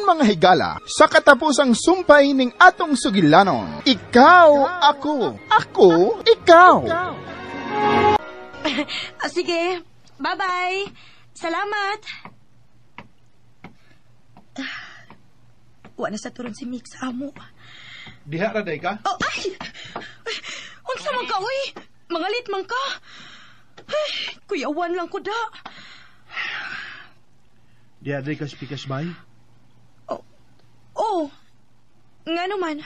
Karon, mga higala, sa katapusang sumpay ning atong sugilanon. Ikaw, ako, ako, ikaw. Ah, sige, bye-bye. Salamat. Wa na sa turon si Mick sa amo. Diha ra day ka? Oh, ay! Ay, unsa man ka, uy? Mangalit man ka. Ay, kuyawan lang ko da. Diha day ka spikas bay? Oh, oh. Nga naman.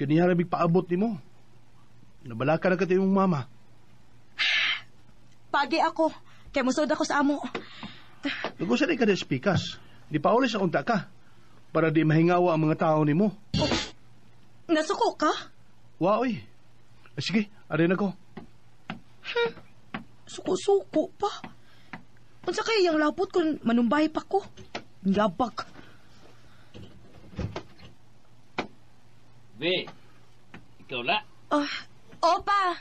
Kaniha ra paabot nimo. Nabalaka na ka imong mama. Pagi ako. Kay musod ako sa amo. Nagusa di ka di spikas. Di pauli sa unta ka. Para di mahingawa ang mga tao nimo. Oh, nasuko ka? Wa, oy. Sige, arin ako. Suko-suko pa. Unsa kay iyang labot kung manumbay pa ko? Yabag. Be, ikaw la? Oh, opa.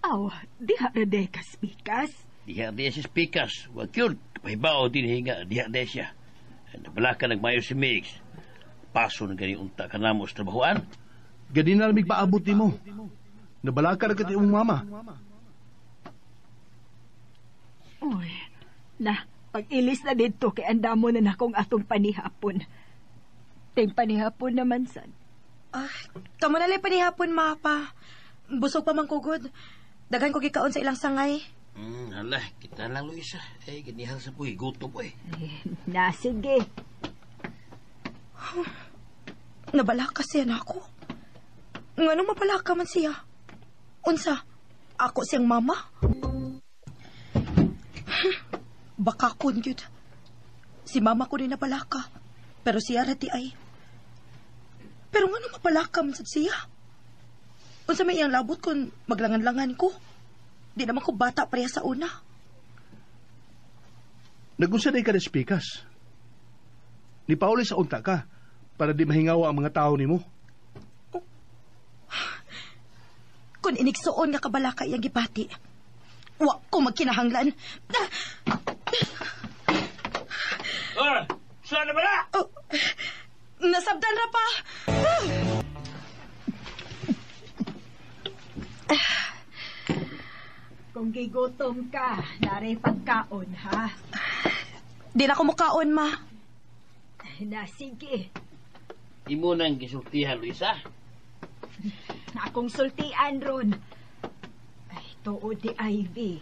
Aw, diha ra day ka spikas. Diha day si spikas. Wag yun. Pahibaw din hinga. Diha day siya. Nabala ka nagmayo si Mix. Paso na gani unta ka namo sa trabahoan. Gani na lamig paabot nimo. Nabala ka na ka imong mama. Uy, na, pag-ilis na dito kay andamo na nakong atong panihapon. Ting panihapon naman sad. Ah, kamo na lang panihapon, mapa. Busog pa man kugod. Daghan ko gikaon sa ilang sangay. Hala, kita lang, Luisa. Eh, ganihan sa puy, gutom po eh. Na, sige. Nabala ka siya na ako. Nganong mapalaka man siya? Unsa, ako siyang mama? Baka kun yun. Si mama ko rin napalaka. Pero siya rati ay. Pero nganong mapalaka man sad siya? Unsa may iyang labot kung maglangan-langan ko? Di naman ko bata pareha sa una. Nagunsa day ka na spikas. Ni pauli sa unta ka para di mahingawa ang mga tao nimo. Oh. Kung inigsuon nga kabalaka iyang gipati, wa ko magkinahanglan. Saan na ba? Oh, nasabdan ra pa. Kung gigutom ka, naray pagkaon, ha? Di na ko mukaon, ma. Na, sige. Imo nang gisultihan, Luisa. Akong sultian, Ron. Ay, tuod di Ivy.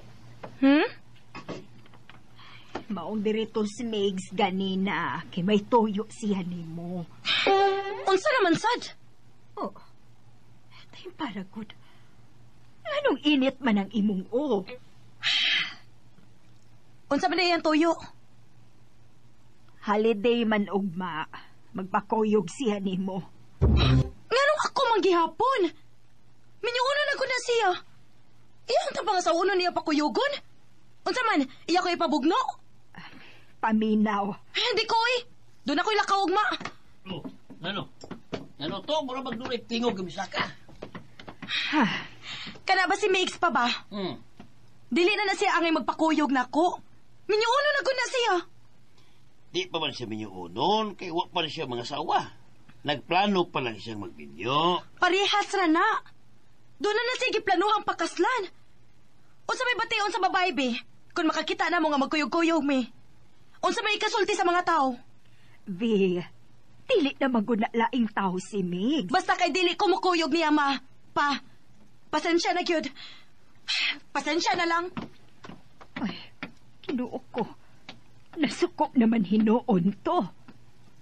Maong dirito si Migs ganina, kay may tuyo siya nimo. Unsa naman, sad? Oh, tayong paragod. Anong init man ang imong o? Unsa man iyang tuyo? Holiday man ugma. Magpakuyog siya nimo. Nganong ako manggihapon? Minyuuno na ko na siya. Iyang tapang sa uno niya pakuyugon? Unsa man, iya ko ipabugno? Paminaw. Hindi ko eh. Doon ako'y lakaw ugma. Oh, ano? Ano to? Mura magdulay tingog gamisaka. Ha? Kana ba si Mix pa ba? Dili na na siya angay magpakuyog nako. Minyuuno na ko na siya. Di pa man siya minyuunon, kay wa pa siya mga sawa. Nagplano pa lang siyang magbinyo. Parehas ra na. Doon na na siya giplanuhang pakaslan. Unsa may bation sa babae, be? Kung makakita na mo nga magkuyog-kuyog, me. Unsa may ikasulti sa mga tao? V, dili na maguna laing tao si Migs. Basta kay dili ko mukuyog niya, ma. Pa, pasensya na, gyud. Pasensya na lang. Ay, kinuo ko. Nasuko naman hinuon to.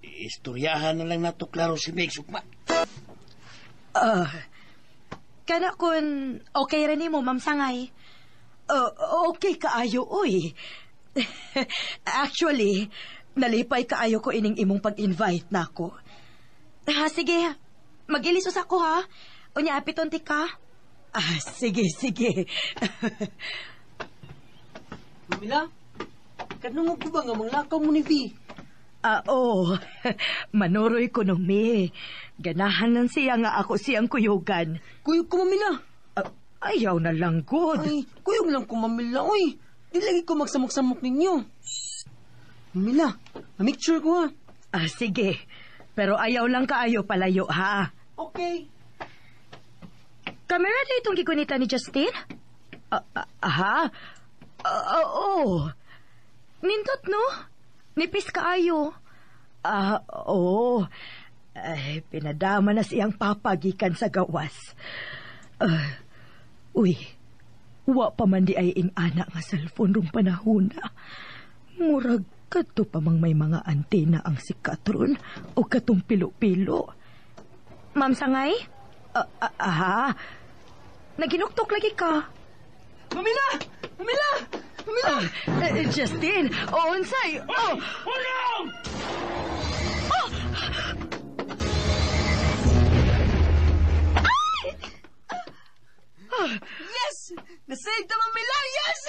Istoryahan na lang nato klaro si Migs, ugma. Kana kun okay ra nimo, Ma'am Sangay. Okay kaayo, uy. Actually, nalipay kaayo ko ining imong pag-invite nako. Ha, sige. Mag-ilisos ako, ha? Unya, apiton ti ka. Ah, sige, sige. Mamila, kadungog ko ba nga manglakaw mo ni V? Ah, oo. Manuroy ko no, mi. Ganahan lang siya nga ako siyang kuyugan. Kuyog ko, Mamila. Ayaw na lang, good. Ay, kuyog lang ko, Mamila. Uy, di lagi ko magsamok-samok ninyo. Mamila, ma-make sure ko, ha. Ah, sige. Pero ayaw lang kaayo palayo, ha? Okay. Kamera na itong gigunita ni Justin? Aha? Oo. Nindot, no? Nipis kaayo. Ah, oo. Ay, pinadama na siyang papagikan sa gawas. Uy, wa pa man di ay ing ana nga cellphone rong panahon na. Murag kadto pa mang may mga antena ang sikat ron o katong pilo-pilo. Ma'am Sangay? Aha. Naginuktok lagi ka. Mamila! Mamila! Mamila! Justin, unsay? Oh! Ulong! Yes! Na-save ta, Mamila! Yes!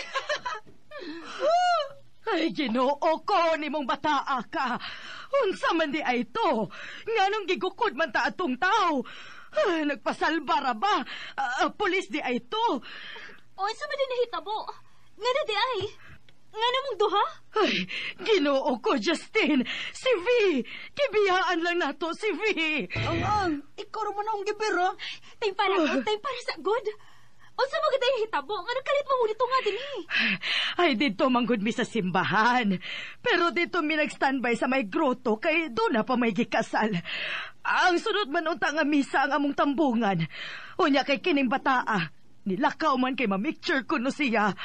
Ay, Ginoo ko nimong bataa ka. Unsa man di ay to? Nganong gigukod man ta atong tao? Ah, nagpasalba ra ba? Pulis di ay to. Unsa man din nahitabo? Nga na di ay? Nga na mong duha? Ay, Ginoo ko, Justin. Si V. Kibiyaan lang nato si V. Ang, ikaw raman akong gibira. Time para ko, time para sa good. Unsa man gid ay nahitabo? Nga nagkalit mo dito nga din eh. Ay, dito manggod mi sa simbahan. Pero dito mi nag-standby sa may grotto kay doon na pa may gikasal. Ang sunod man unta nga misa ang among tambungan. Unya kay kining bataa. Nilakaw man kay mamicture kuno siya.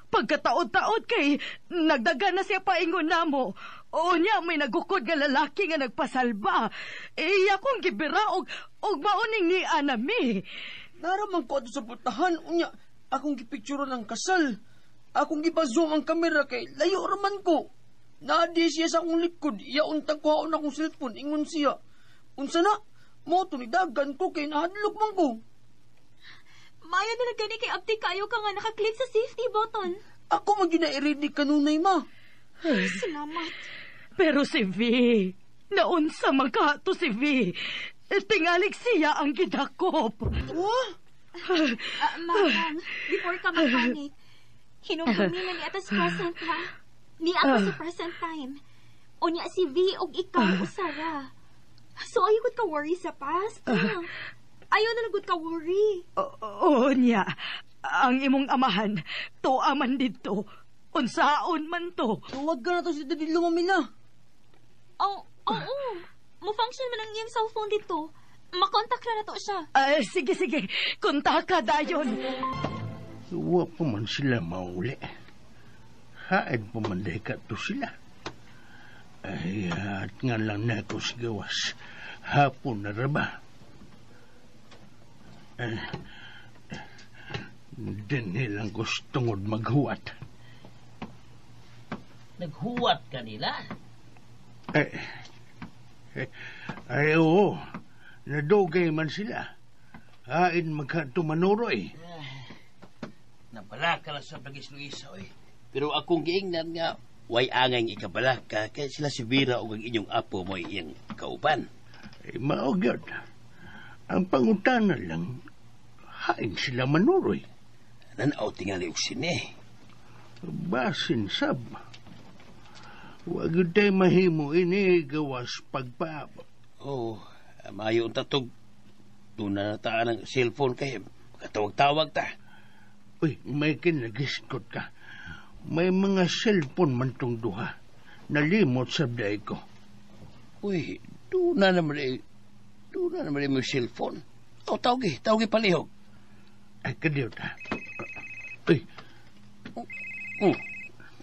Pagkataod-taod kay nagdagan na siya paingon namo. Unya may nagukod nga lalaki nga nagpasalba. Iya kong gibira og mauning ni anami. Naraman ko ato sa putahan. Unya, akong gipicture ng kasal. Akong gipa-zoom ang kamera kay layo raman ko. Naadi siya sa akong likod. Iya untang kuhaon akong cellphone. Ingon siya. Unsa na? Mo to ni dagan ko kay nahadlok man ko. Mayo na lang gani kay abti kayo ka nga nakaklik sa safety button. Ako man gyud na i-ready kanunay ma. Salamat. Pero si V, naunsa man ka to si V. Tingalig siya ang gidakop. Wah! Manang, before ka magpanik, hinumdumi na ni atas present ha. Ni ako sa present time. O niya si V og ikaw usara. So ayaw gud ka worry sa past. Ha? Ayaw na lang gud ka worry. Oo niya. Ang imong amahan, tuwa man dito. Unsaon man to. Tawag ka na to si Daddy Lumamila. Oo, oo. Mo-function man ang iyang cellphone dito. Makontak na to siya. Sige, sige. Kontaka dayon. Wa pa man sila mauli. Hain pa man dahil ka to sila. Ay, at nga lang na ako sa gawas. Hapon na raba. Din nilang gustongod maghuwat. Naghuwat ka nila? Ay, oo. Nadugay man sila. Hain magkatumanuroy. Nabalaka lang sa Bagis Luisa, oy. Pero akong giingnan nga, way angay ikabalaka kay sila si Vera o ang inyong apo mo iyang kauban. Ay, maogyod. Ang pangutana lang, hain sila manuroy. Nanaw tingali og sine. Basin sab. Wag yun tayo mahimo ini gawas pagpaabot. Oo, maayo ang tatog. Doon na nataan ang cellphone kay makatawag-tawag ta. Uy, may kinagiskot ka. May mga cellphone man tong duha. Nalimot sa day ko. Uy, doon na naman eh. Doon na naman eh may cellphone. O, tawagi palihog. Ay, kadiyo ta. Uy.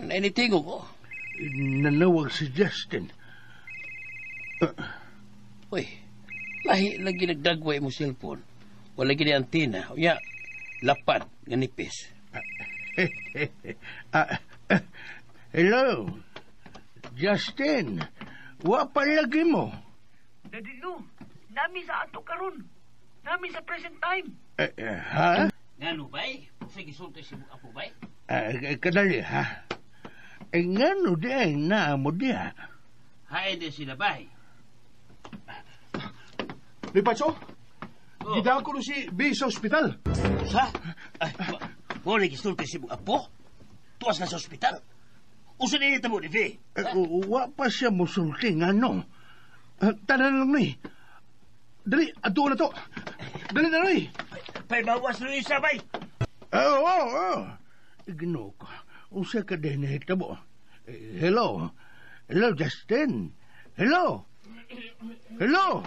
Nainitingo ko. Nanawag si Justin. Uy, lahi lagi nagdagway mo cellphone. Wala gini antina. Unya, lapad, nga nipis. Hello, Justin. Wa palagi mo. Daddy Lou, nami sa ato karon. Nami sa present time. Ha? Ngano bay? Sige, sulti si apo bay? Kadali, ha? Ngano di ay naamo diha? Hain din sila bay. Ni Pacho, gidako no si B sa ospital. Sa? Ay, mo gisulti si apo? Tuwas na sa ospital. Usa ni mo ni V. Wa pa siya musulti ngano. Tanan lang, Noy. Dali, adto na to. Dali na, Noy. Paibawas Luisa, bay. Oo, oo, oo. Ginoo ko. Unsa ka din nahitabo? Hello? Hello, Justin? Hello? Hello?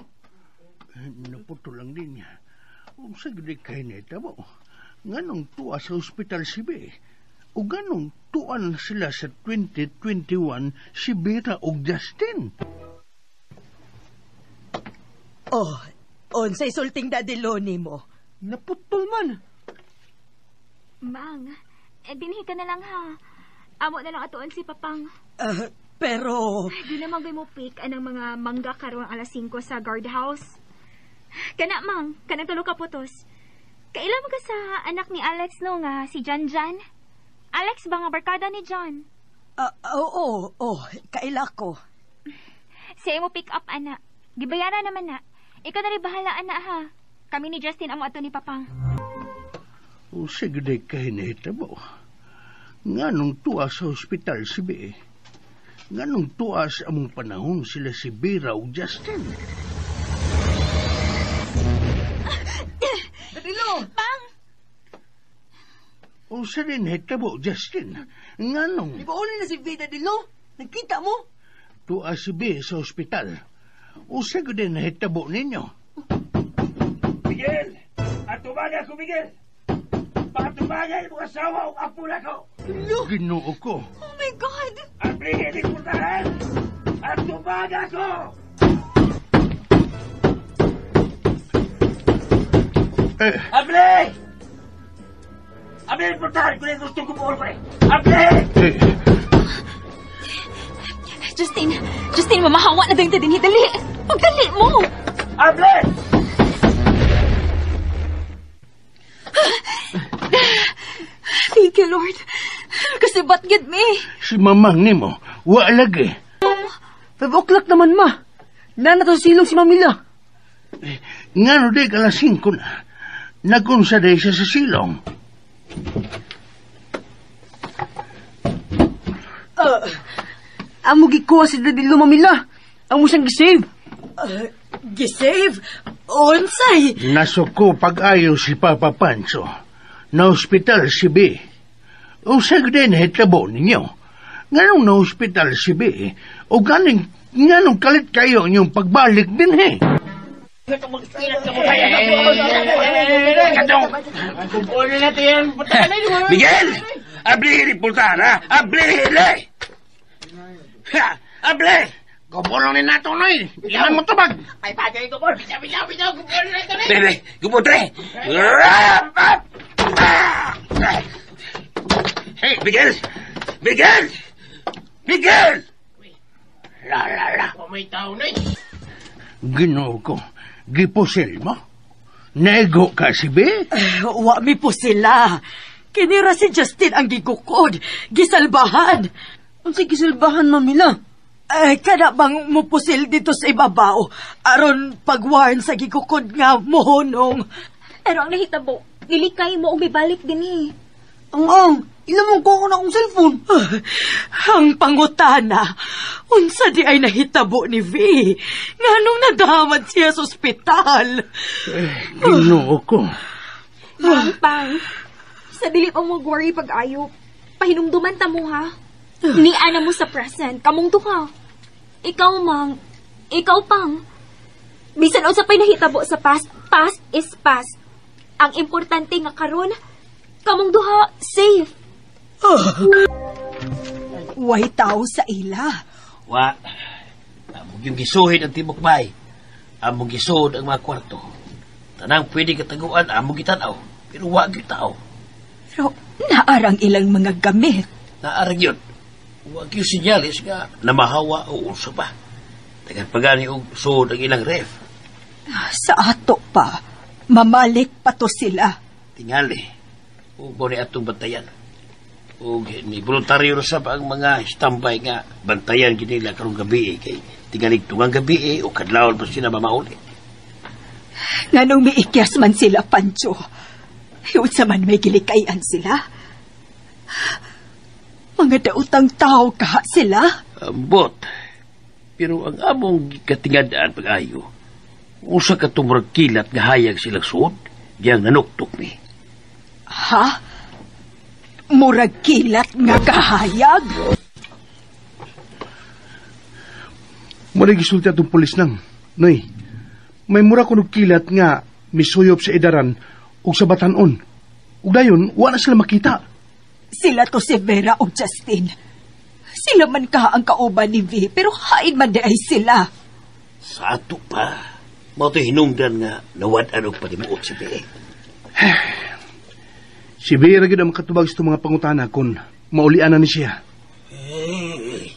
Naputo lang din niya. Unsa gid kay nahitabo? Nganong tuwa sa ospital si B? O ganong tuan sila sa 2021 si Vera og Justin? Oh, unsay sulting Daddy Loni mo? Naputol man. Mang, dinhi ka na lang ha. Amo na lang atuon si Papang. Pero... Di naman gay mo pick anang mga mangga karon alas 5 sa guardhouse. Kana, Mang, kanang tulo ka putos. Kaila mo ka sa anak ni Alex no nga si John John? Alex ba nga barkada ni John? Oo, oh, kaila ko. Siya mo pick up, ana. Gibayaran naman na. Ikaw na rin bahala, ana, ha. Kami ni Justin ang ato ni Papang. O sige day kay nahitabo. Nganong tuwa sa ospital si B? Nganong tuwa sa among panahon sila si Vera o Justin? Danilo! Pang! O sa rin nahitabo, Justin? Nganong Di ba uli na si V, Danilo? Nagkita mo? tuwa si B sa ospital? O sa din nahitabo ninyo? Miguel! Atubaga ko, Miguel! Patubaga imong asawa o apo na ko! Ginoo ko. Oh my God! Abli, di putahan! Atubaga ko! Abli! Abli, putahan ko na gusto ko buol ko eh! Abli! Justin! Justin, mamahawa na din din. Dali! Pagdali mo! Abli! Thank you, Lord. Kasi ba't gid me? Si mamang nimo, wa lagi. 5 o'clock naman, ma. Nana to silong si Mamila. Ngano di alas 5 na. Nagunsa day siya sa silong. Amo gikuha si Dadilo, Mamila. Amo siyang gisave. Gisave? Unsay? Nasuko pag-ayo si Papa Pancho. Na-hospital si B. Usag din hitabo ninyo. Nganong na-hospital si B, o ganing, nganong kalit kayo inyong pagbalik din he. Katong! Miguel! Abli, pultahan, ha? Abli, Ha! Abli! Gubulong ni nato, Noy. Ilan mo tubag? Bebe, gubutre! Hey, Miguel! Miguel! Miguel! La, la, la. Ginoo ko, gipusil mo? Nego ka si B? Wa mi po sila. Kinira si Justin ang gigukod, gisalbahan. Unsay gisalbahan, Mamila? Kada bang mupusil dito sa ibabaw, aron pagwarn sa gigukod nga mohonong. Pero ang nahitabo, nilikay mo og mibalik din eh. Ang, ilan mong kuha ko na akong cellphone. Ang pangutana, unsa di ay nahitabo ni V? Nganong nadaman siya sa ospital? Ginoo ko. Mang, Pang, sa dili pa mo worry pag-ayo, pahinumduman ta mo ha. Niana mo sa present, kamong duha. Ikaw, Mang, ikaw, Pang. Bisan unsa pa'y nahitabo sa past, past is past. Ang importante nga karon, kamong duha safe. Way tao sa ila. Wa, among yung gisuhin ang tibok bay. Among gisuhod ang mga kwarto. Tanang pwede kataguan, among gitanaw. Pero wa gyud tao. Pero naarang ilang mga gamit. Naarang yun. Wa gyud sinyalis nga namahawa o unsa pa. Tagan pagani og suhod ang ilang ref. Sa ato pa, mamalik pa to sila. Tingali, ug mo ni atong bantayan. Ug ni voluntaryo ra sab ang mga standby nga bantayan gid nila karong gabi kay tingalig tungang gabi o kadlawon pa sila mamauli. Nganong miikyas man sila, Pancho. Unsa man may gilikayan sila. Mga dautang tao kaha sila. Ambot. Pero ang among katingad-an pag-ayo, usa ka tumurag kilat nga hayag silang suod, diyang nanuktok mi. Ha? Murag kilat nga kahayag? Muna gisulti atong pulis nang. Noy, may mura kuno kilat nga misuyop sa idaran ug sa batanon. Ug dayon, wa na sila makita. Sila to si Vera o Justin. Sila man ka ang kauban ni V, pero hain man di ay sila. Sa ato pa, mao to'y hinungdan nga nawad-an og panimuot si V. Si V ra gyud ang makatubag sa itong mga pangutana kung maulian na ni siya. Eh,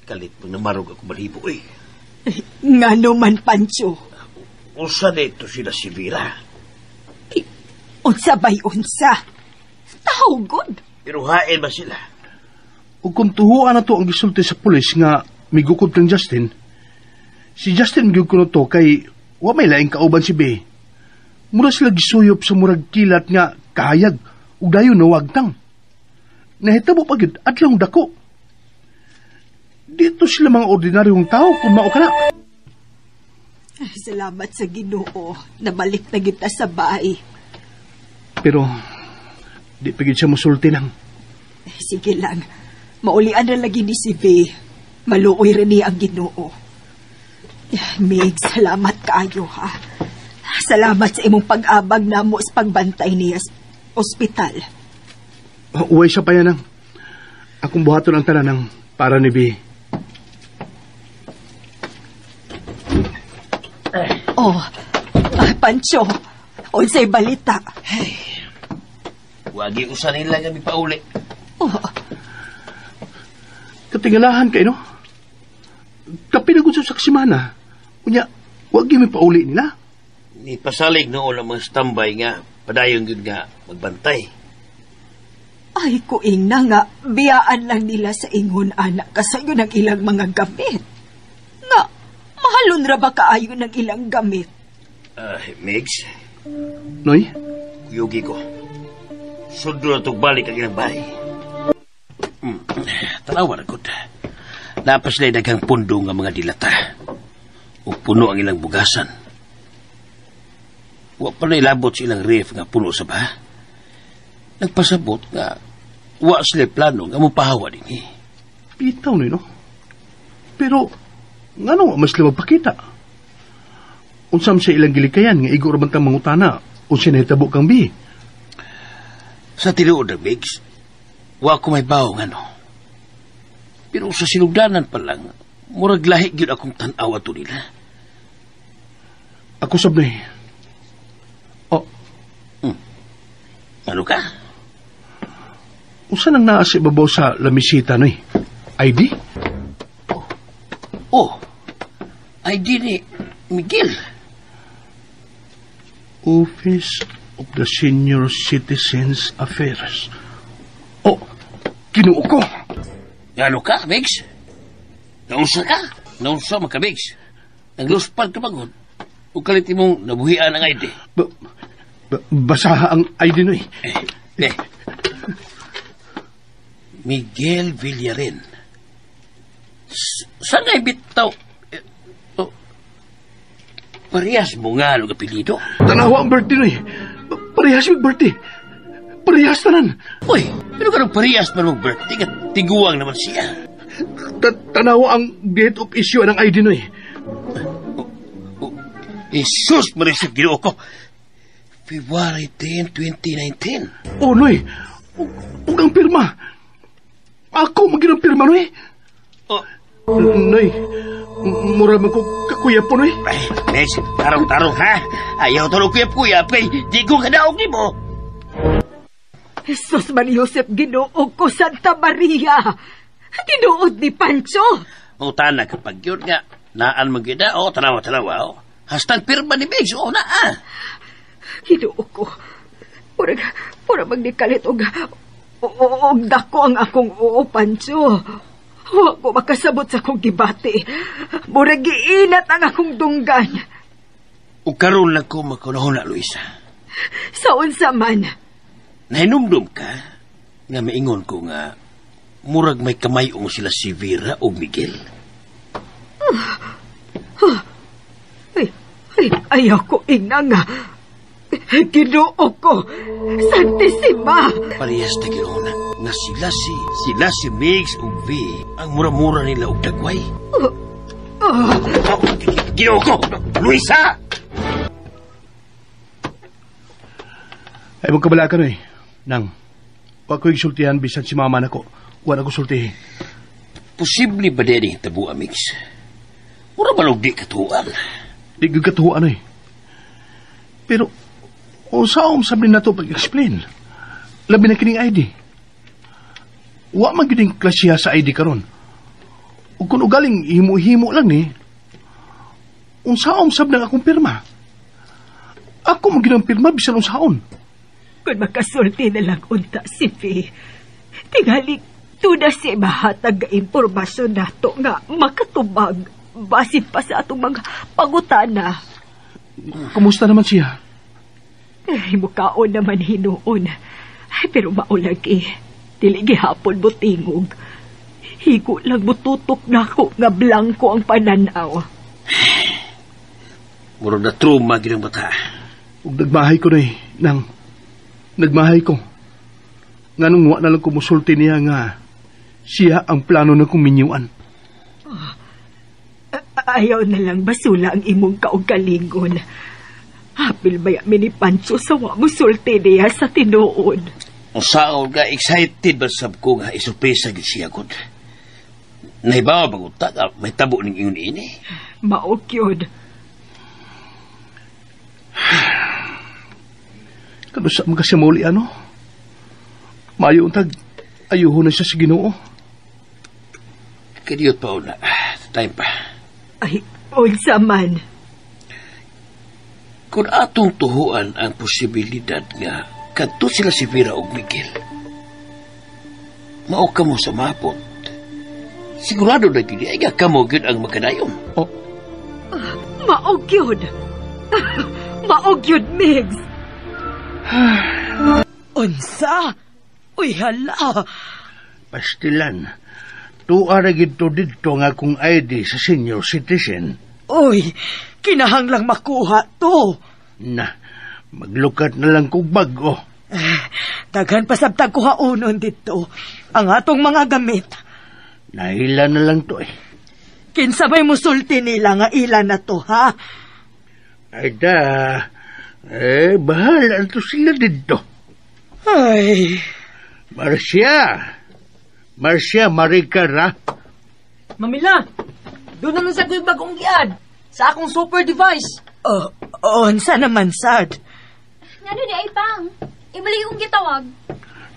kalit mo namarog ako balibo eh. Ngano man, Pancho? Usa na ito sila si Vera. Unsa bay unsa? Tawgod. Pero hain ba sila? Ug kung tuhuan na to ang gisulti sa pulis nga migukod kang Justin, si Justin gyud kuno to kay wa may laing kauban si B. Mura sila gisuyop sa murag kilat nga kahayag ug dayon nawagtang. Nahitabo pa gyud adlong dako. Dito sila mga ordinaryong tao kung mao ka na. Ay, salamat sa Ginoo. Nabalik na kita sa bahay. Pero di pa gyud siya mosulti nang. Sige lang. Maulian na lagi ni si V. Maluoy rin niya ang Ginoo. Mig, salamat kaayo ha. Salamat sa imong pag-abag namo sa pagbantay niya sa ospital. Uway siya pa yan ang. Akong buhaton ang tanan ng para ni B. Oh, Pancho, unsay balita? Hey, wagi usa nila nga mipauli. Oh. Katingalahan kay no? Kapinagod sa saksimana. Unya, wagi mipauli nila. Ni pasalig noon ang mga standby nga, padayon gyud nga magbantay. Ay, kuing na nga, biyaan lang nila sa ingon anak kasayo ng ilang mga gamit. Nga, mahalon ra ba kaayo ng ilang gamit? Migs? Noy? Kuyugi ko. Sudro na balik ang ilang bahay. Tanawa na gud. Napas na daghang pundo nga mga dilata. O puno ang ilang bugasan. Wa pa na ilabot sa ilang ref nga puno sa ba. Nagpasabot nga wa sila plano nga mupahawa din eh. Bitaw ni no? Pero ngano mas sila magpakita? Unsam sa ilang gilikayan nga igo ra man tang mangutana unsa nahitabo kang bi? Sa tinuod na Migs, wa ko may bawo ngano. Pero sa sinugdanan pa lang, murag lahi gyud akong tan-aw ato nila. Ako sab ni. Oh. Ano ka? Unsa nang naa sa ibabaw sa lamisita noy? ID? Oh. ID ni Miguel. Office of the Senior Citizens Affairs. Oh, Ginoo ko. Ano ka, Migs? Naunsa ka? Naunsa man ka, Migs? Nagluspad ka magod. O kalit imong nabuhian ang ID. Basaha ang ID noy. Eh. Miguel Villarin. Saan nga ibitaw? Oh, parehas mo nga ang apelyido. Tanawa ang birthday noy. Parehas yung birthday. Parehas tanan. Uy, pero kanong parehas man mong birthday at tiguang naman siya. Tanawa ang date of issue ng ID noy. Jesus, Marisip, Ginoo ko. February 10, 2019. Oh, noy. Ug ang pirma. Ako maging ang pirma, noy. Oh. Noy, mura man ko kakuya po, noy. Ay, Mes, tarong-tarong, ha? Ayaw tarong kuya-kuya, kay di ko kadaog ni mo. Jesus Maria Josep, Ginoo ko, Santa Maria. Tinuod ni Pancho. O, tana kapag yun nga, naan mo gina, o, tanawa-tanawa, o. Hastang pirma ni Migs, o, naa. Ginoo ko. Murag magnikalit og dako ang akong oo, Pancho. Wa ko makasabot sa akong gibati. Murag giinat ang akong dunggan. O karon lang ko makunahon na, Luisa. Sa unsa man? Nahinumdum ka nga maingon ko nga murag may kamayong sila si Vera o Miguel. Ay, ay, ayaw ko ina nga. Ginoo ko. Santisima. Parehas na ginoon nga sila si Migs ug V ang mura-mura nila og dagway. Ginoo ko! Luisa! Ay, magkabala ka na eh. Nang, wa ko'y sultihan bisan si mama nako. Wala ko sultihi. Posible ba din ang tabo, Migs? Mura man og di katuan. Di gyud katuan eh. Pero, unsaon sabi na to pag-explain? Labi na kining ID. Wa man gyud ning klasiya sa ID karon. Ug kun ugaling himo-himo lang ni, unsaon sab nang akong pirma? Ako man gyud ang pirma bisan unsaon. Kung makasulti na lang unta si V, tingali tuna si mahatag nga impormasyon nato nga makatubag basin pa sa atong mga pangutana. Kumusta naman siya? Ay, mukaon naman hinuon. Ay, pero maulagi. Dili gihapon mo tingog. Higo lang mututok nako nga blanko ang pananaw. Murag na trauma ginang bata. Ug nagmahay ko na eh, nang nagmahay ko. Nganong wa na lang kumusulti niya nga siya ang plano na kong minyuan. Ayaw na lang basula ang imong kaugalingon. Hapil baya mi ni Pancho sa wa musulti niya sa tinuod. Ang saon nga excited ba sab ko nga isurpresa gid siya gud. Nahibaw ba gud ta may tabo ning ingon ini? Maok yun. Kano sa mga siya mauli ano? Mayo untag, ayuho na siya sa Ginoo. Kadiyot pa una. Time pa. Ay, unsa man. Kung atong tuhuan ang posibilidad nga kadto sila si Vera og Miguel, mao ka mo sa mapot. Sigurado na gyud ay nga kamo gyud ang magkadayon. Oh. Maog yun. Maog yun, Migs. Unsa? Uy, hala. Pastilan, tuwa ra gid to didto nga akong ID sa senior citizen. Uy, kinahanglang makuha to. Na, maglukat na lang kog bag-o. Daghan pasabtag kuhaonon dito ang atong mga gamit. Nahila na lang to eh. Kinsa bay musulti nila nga ila na to, ha? Ay da, eh, bahala to sila dito. Ay. Marcia, Marika ra. Mamila, doon na lang sa ko'y bagong giad. Sa akong super device. Oh, unsa naman, sad? Ngano di ay pang? Imali kong gitawag.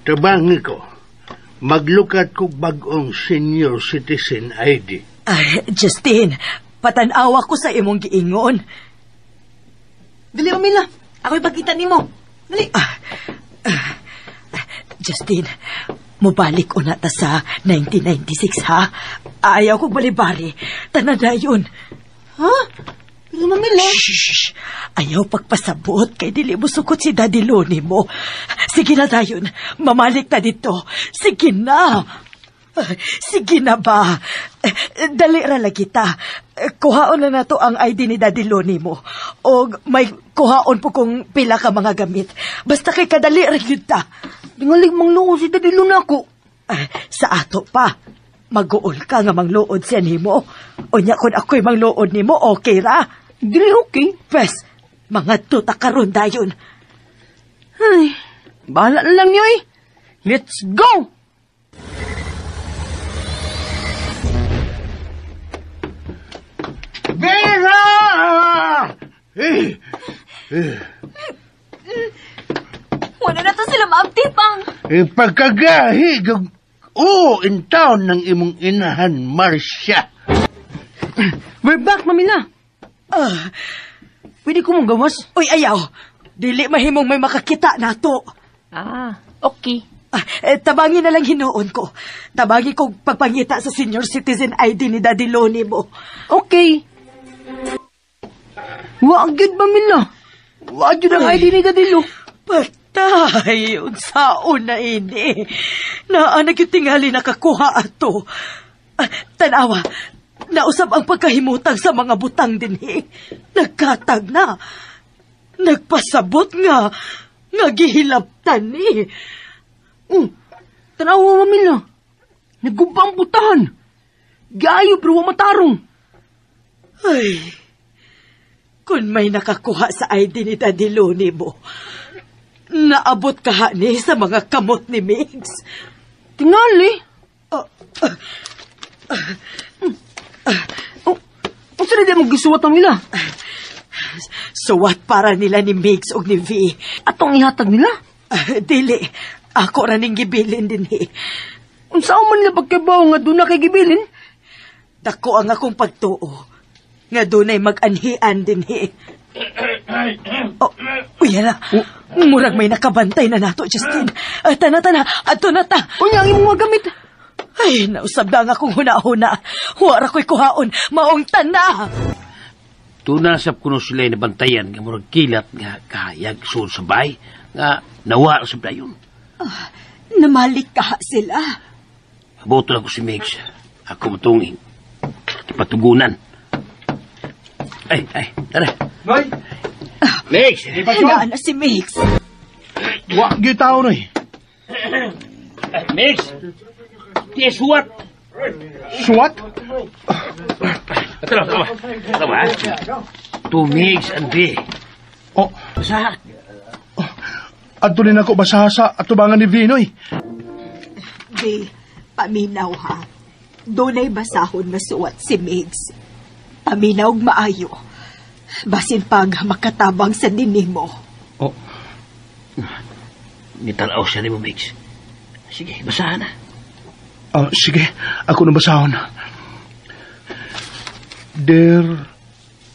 Tabangi ko. Maglukat ko bagong senior citizen ID. Ay, Justin, patanawa ko sa imong giingon. Dili, Mamila. Ako'y pagkita nimo. Dali. Justin, mubalik una ta sa 1996, ha? Ayaw kong balibari. Tanan na yun. Ha? Pero Mamila... Shh! Ayaw pagpasabot kay dili mo sukot si Daddy Loni mo. Sige na dayon. Mamalik ta dito. Sige na. Sige na ba? Dali ra lagi ta. Kuhaon na nato ang ID ni Daddy Loni mo. O may kuhaon po kung pila ka mga gamit. Basta kay kadali ra gyud ta. Tingalig mangluo si Daddy Loni ako. Sa ato pa. Maguol ka nga mangluod siya nimo. Unya kung ako'y mangluod nimo, okay ra. Dili okay. Pwes, mga tuta karon dayon. Ay, bahala na lang niyo eh. Let's go! Vera! Eh, Wala na to sila maabtipang. eh, pagkagahi, oh, in town ng imong inahan, Marcia. We're back, Mamila. Pwede ko mong gawas? Uy, ayaw. Dili mahimong may makakita na to. Ah, okay. Tabangin na lang hinuon ko. Tabangin kong pagpangita sa senior citizen ID ni Daddy Loni mo. Okay. Wa gyud, Mamila. Wa gyud ang ID ni Daddy Lo. Patay, unsaon na ini. Naa na gyud tingali nakakuha ato. Tanawa, Nausab ang pagkahimutang sa mga butang dinhi. Nagkatag na. Nagpasabot nga. Nga gihilabtan ni. Oh, tanawa mamila. Naguba ang putahan. Gayo pero wa matarong. Ay, kung may nakakuha sa ID ni Daddy Loni mo, naabot ka ni sa mga kamot ni Migs. Tingali. Oh, Oh, unsa na di mo gisuwat ang nila? Suwat para nila ni Migs og ni V. Atong ihatag nila? Ah, dili, ako ra ning gibilin dinhi. Unsa man nila pagkabaw nga doon na kay gibilin? Dako ang akong pagtuo nga dunay mag-anhian dinhi. Oh, uy, na. Murag may nakabantay na nato, Justin. Ah, tana, tana. Adto na ta. Unya ang imong mga gamit. Ay, nausab na ang akong huna-huna. Wara ko'y kuhaon. Maong tana. Tuna sab kuno sila nabantayan nga murag kilat nga kahayag sul sa bay nga nawa sa dayon. Namalik ka sila. Aboto na ko si Migs. Ako matungin. Ipatugunan. Ay, ay, tara. Noy! Migs! Naa na si Mix. Wa gyud tao noy. Migs! Di suwat! Suwat? Tara, tara. Tara, ha? To Migs and B. Oh, Basa. adto ni nako basaha sa atubangan ni Vinoy. Be, paminaw ha. Dunay basahon na suwat si Migs. Paminaw og maayo. Basin pag makatabang sa dining mo. Oh, Nitalaw siya ni mo, Migs. Sige, basahan na. Sige, ako na basahon. Dear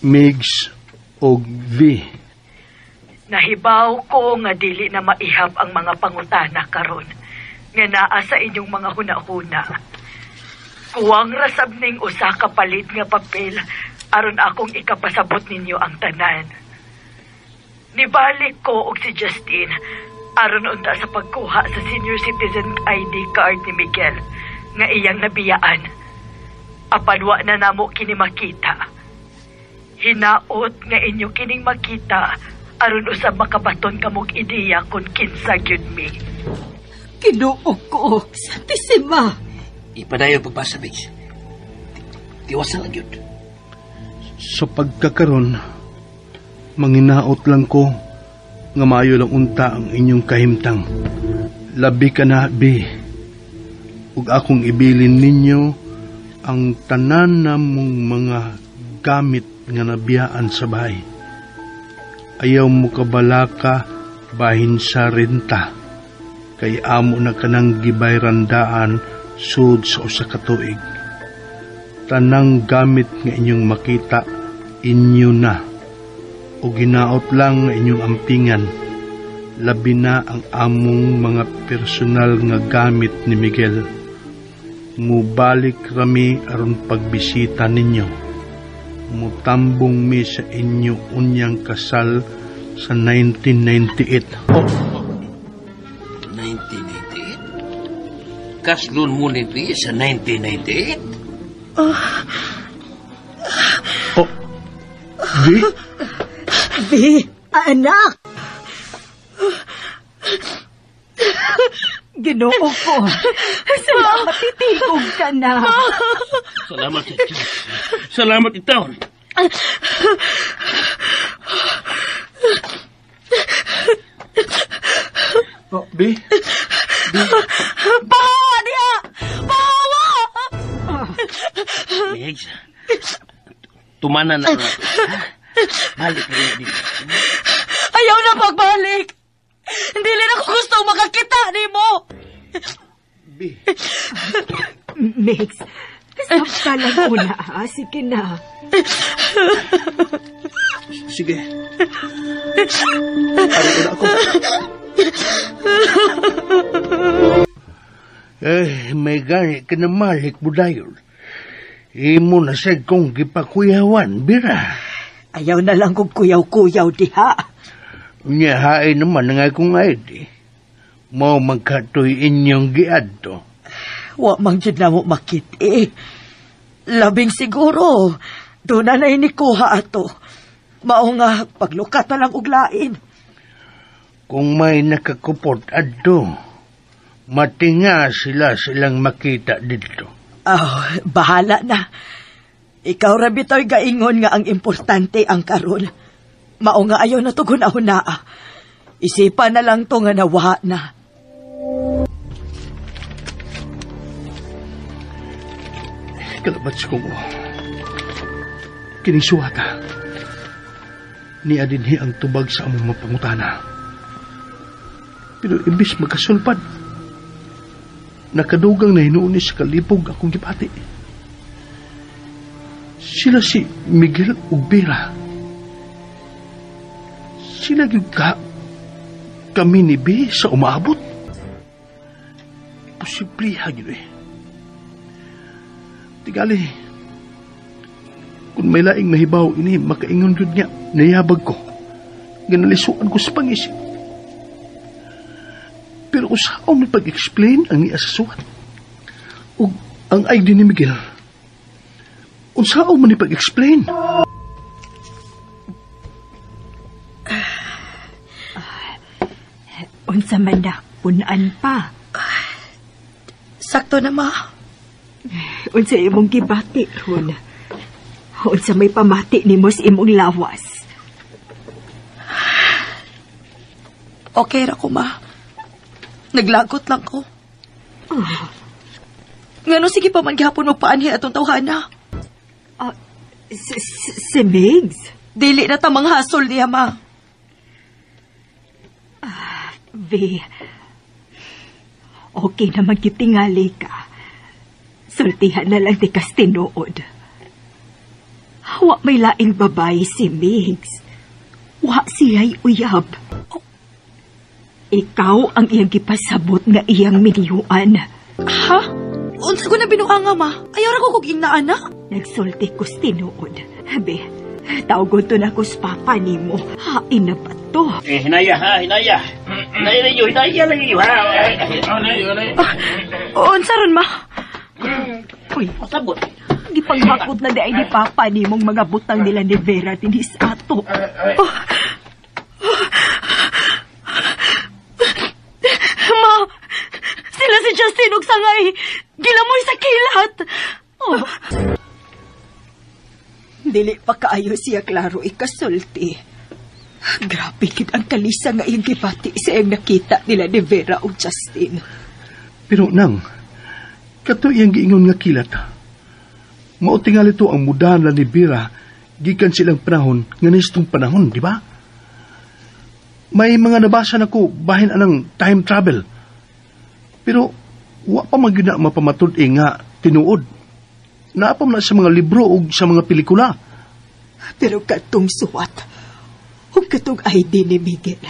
Migs og V. Nahibaw ko nga dili na maihap ang mga pangutana karon nga naa sa inyong mga huna-huna. Kuwang rasab ning usa ka palit nga papel aron akong ikapasabot ninyo ang tanan. Nibalik ko og si Justin aron unta sa pagkuha sa senior citizen ID card ni Miguel nga iyang nabiyaan. Apan wa na namo kini makita. Hinaot nga inyo kining makita aron usab makabaton kamog ideya kung kinsa gyud mi. Kinuo ko, Santisima. Ipadayo pagbasa, Migs. Tiwasan lang yun. Sa pagkakaron, manginaot lang ko nga maayo lang unta ang inyong kahimtang. Labi ka na, B. Ug akong ibilin ninyo ang tanan namong mga gamit nga nabiyaan sa bahay. Ayaw mo kabalaka bahin sa renta, kay amo na kanang gibayrandaan sud sa usa ka tuig. Tanang gamit nga inyong makita, inyo na. O ginaot lang nga inyong ampingan, labi na ang among mga personal nga gamit ni Miguel. Mubalik rami aron pagbisita ninyo. Mutambong mi sa inyo unyang kasal sa 1998. Oh. 1998? Kaslon mo ni P sa 1998? Oh. V? V, anak! Ginoo ko. Salamat, titigog ka na. Salamat sa Diyos. Salamat itaon. Oh, B? B? Pahawa niya! Pahawa! Migs, tumana na natin. Balik na rin dito. Ayaw na pagbalik! Hindi rin ako gusto makakita ni mo! B. Mix, stop ka lang una, ha? Sige na. Sige. Ari na ako. Eh, may gani ka na malik mo dayon. Imo na sad kong gipakuyawan, bira. Ayaw na lang kong kuyaw-kuyaw diha. Unya hain naman ang akong ID. Mao magkatoy inyong giadto. Wa man jud na mo makit eh. Labing siguro, doon na nikuha ato. Mao nga, paglukat na lang uglain. Kung may nakakupot adto, matinga sila silang makita dito. Oh, bahala na. Ikaw ra bitoy gaingon nga ang importante ang karon. Mao nga ayaw na tugon naa. Isipan na lang to nga nawa na. Kalabat sa kong kining suwata. Niya dinhi ang tubag sa among mapangutana. Pero imbis magkasulpad, nakadugang na hinuon ni sa kalipog akong gipati. Sila si Miguel ug Vera. Sila gyud ka kami ni B sa umaabot. Posible ha gyud eh. Tigali, kung may laing mahibaw ini, makaingon gyud niya, nayabag ko. Ginalisuan ko sa pangisip. Pero usaon may pag-explain ang niya sa suwat. Ug ang ID ni Miguel, unsaon man ni pag-explain? Unsa man na, punan pa. Sakto na, ma. Unsa imong gibati ron? Unsa may pamati nimo sa imong lawas? Okay ra ko, ma. Naglagot lang ko. Oh. Ngano sige pa man gihapon magpaanhi atong tawhana? Si Migs? Dili na tamang hasol niya, ma. V, okay naman kitingali ka. Sultihan na lang di kas tinuod. Wa may laing babae si Migs. Wa siya'y uyab. Oh. Ikaw ang iyang gipasabot nga iyang miniyuan. Ha? Unsa ko na binuanga, ma? Ayaw ra ko kog ingnaan na. Nagsulti ko tinuod. Be, tawgon to na ko sa papa nimo. Hain na ba to? Eh, hinaya ha, hinaya. Hinaya ninyo, hinaya lang ninyo ha. Unsa ron, ma? Uy, pasabot. Gipanghakot na di ay ni papa nimong mga butang nila ni Vera dinis ato. Oh. Ma, sila si Justin og sangay. Gilamoy sa kilat. Oh. Dili pa kaayo siya klaro ikasulti. Grabe kid ang kalisa nga iyang gibati sa iyang nakita nila ni Vera o Justin. Pero nang, kato iyang giingon nga kilat. Mao tingali to ang mudahan ni Vera gikan silang panahon nga nistong panahon, di ba? May mga nabasa na ko bahin anang time travel. Pero wa pa man gyud na mapamatud-i nga tinuod. Naa pa man sa mga libro o sa mga pelikula. Pero katong suwat ug katong ID ni Miguel,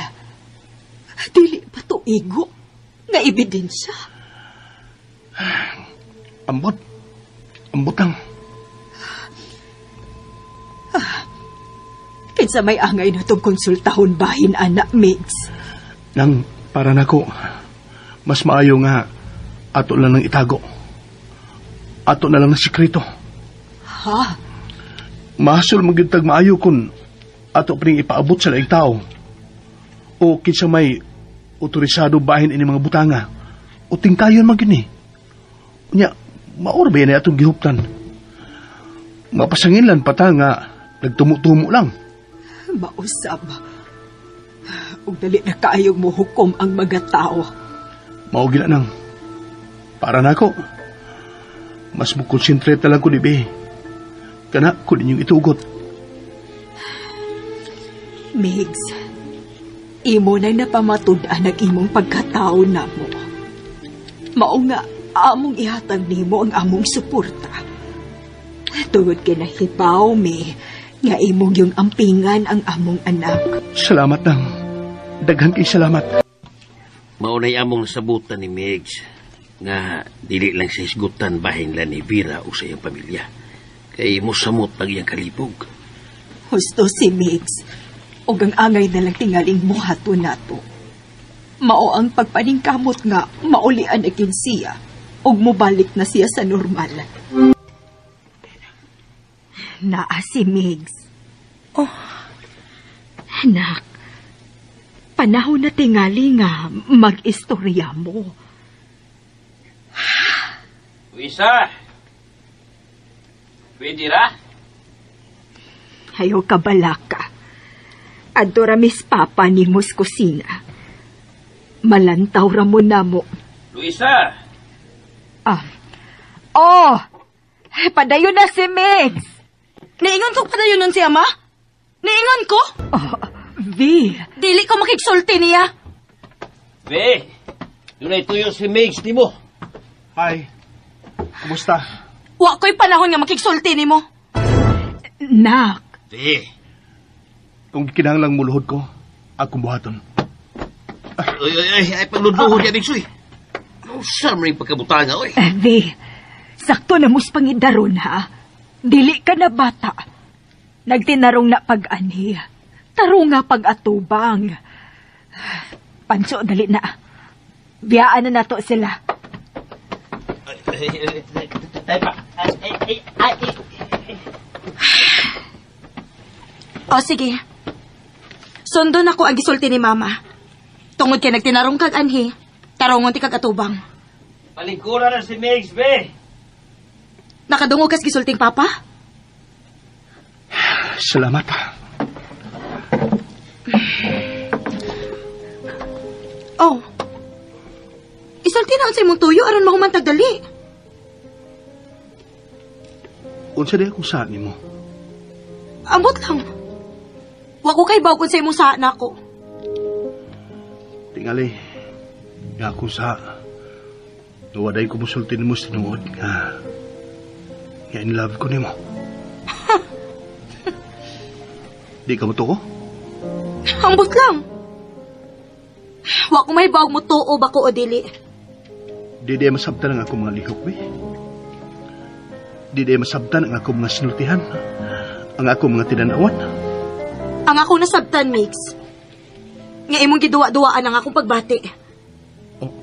dili pa to igo nga ebidensya. Ambot. Ambot lang. Kinsa may angay na itong konsultahon bahin, anak, Migs? Nang, para nako, mas maayo nga ato lang nang itago. Ato na lang na sikreto. Ha? Mahasol magyud maayo kung ato pa ring ipaabot sa laing tao. O kinsa may otorisado bahin ini mga butanga. O tingkayon man gini. Nya, maor ba yan atong gihuptan? Mapasanginlan pa ta nga nagtumo-tumo lang. Mausab. Ug dali na kaayong mohukom ang mga tao. Mao gila nang. Para nako. Mas mo-concentrate na lang ko ni Be. Kana ko ninyong itugot. Migs, imo nang napamatud-an ang imong pagkatao namo. Mao nga among ihatag nimo ang among suporta. Tungod kay nahibaw mi nga imong yung ampingan ang among anak. Salamat nang. Daghan kay salamat. Maunay among nasabutan ni Migs nga dili lang sa hisgutan bahin lang ni Vera o sa iyang pamilya. Kay mosamot ang iyang kalibog. Husto si Migs. Og ang angay na lang tingaling muhato nato. Mao ang pagpaningkamot nga maulian agin siya og mobalik na siya sa normal. Naa si Migs. Oh. Anak, panahon na tingali nga mag-istorya mo. Luisa! Pwede ra? Hayo ka balaka. Adto ra mis papa ni mos kusina. Malantaw ra mo namo. Luisa! Ah. Oh! Padayon na si Migs! Niingon ko padayon nun siya, ma? Niingon ko? Oh, V. Dili ko makigsulti niya. V, dunay tuyo si Migs nimo. Hi. Kumusta? Wa ko'y panahon nga makigsulti nimo. Nak. V. Kung kinahanglang muluhod ko, akong buhaton. Ay, ay, ay, ay, pagludluhod niya, Migs, uy. Usa man yung pagkabutanga, uy. V, sakto na mus pangidaron, ha? Dili ka na bata. Nagtinarong na pag-anhi. Tarong nga pag-atubang. Pancho, dali na. Biyaan na nato sila. O, sige. Sundon ako ang gisulti ni Mama. Tungod kay nagtinarong kag anhi, tarongon ti kag atubang. Palingkura na si Migs, be. Nakadungog kas gisulting Papa? Salamat. Oh. Isulti na sa imong tuyo aron mahuman dali. Unsa di akong saan nimo? Ambot lang. Wa ko kay bawgon sa imong saan nako. Tingali, nga akong sa Nawaday ko musulti nimo sa tinuod nga in love ko nimo. Di ka mo tuko? Ambot lang. Wa ko may bawag mo tuo ba ko o dili. Di di masabtan ang akong mga lihok, be. Di di masabtan ang akong mga sinultihan. Ang akong mga tinanawan. Ang akong nasabtan, Mix. Nga imong giduwa-duwaan ang akong pagbati. Oh.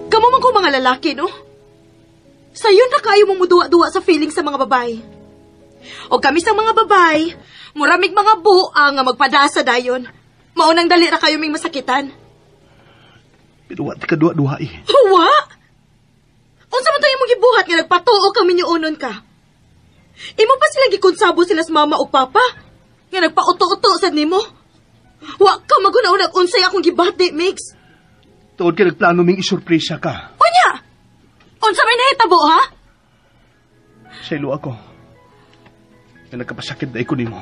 Kamo man ko mga lalaki, no? Sayon na kayo mong muduwa-duwa sa feelings sa mga babae. O kami sa mga babae, muramig mga buang nga magpadasa dayon. Maunang dali ra kayo ming masakitan. Pero wa ti ka duwa-duwa eh. Wa? Unsa man to imong gibuhat nga nagpatuo kang minyuonon ka? Imo pa silang gikonsabo sila sa mama o papa? Nga nagpauto-uto sad nimo? Wa ka maguna-unag unsay akong gibati, Mix. Tuod ka nagplano ming isurpresa ka. Unya! Unsa may nahitabo, ha? Sa ilo ako. Nga nagkapasakit na iko nimo.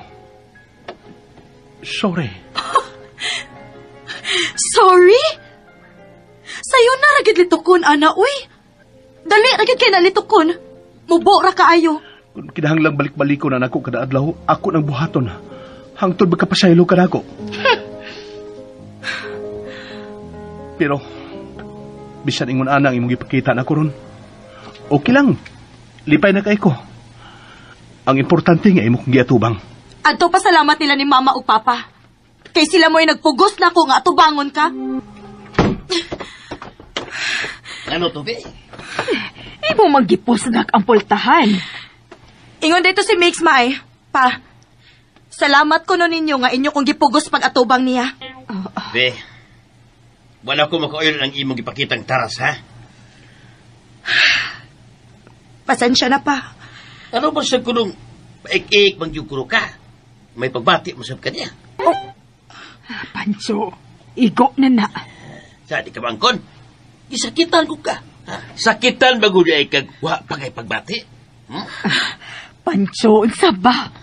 Sorry. Sorry? Sayo na ragid litukon, ana, uy. Dali ragid kay nalitukon. Mubo ra kaayo. Kung kinahanglang balik-baliko na nako kada adlaw, ako nang buhaton. Hangtod magkapasaylo ka nako. Pero, bisan ingon ana ang imong gipakita nako ron. Okay lang. Lipay na kay ko. Ang importante nga imo kong giatubang. Adto pasalamat nila ni Mama ug Papa. Kay sila mo'y nagpugos na ko nga atubangon ka. Ano to, be? Imo manggipusnak ang pultahan. Ingon dito si Mix, Mae. Pa, salamat ko no ninyo nga inyo kong gipugos pag-atubang niya. Be, wala ko makauyon ang imong gipakitang taras, ha? Pasensya na pa. Ano ba siya kunong paik-ik mangyuguro ka? May pagbati mo sa kanya. Oh. Pancho, igo na na. Sa di ka bangkon? Isakitan ko ka. Ha? Sakitan ba gud ay kag wa pa kay pagbati? Hmm? Pancho, unsa ba?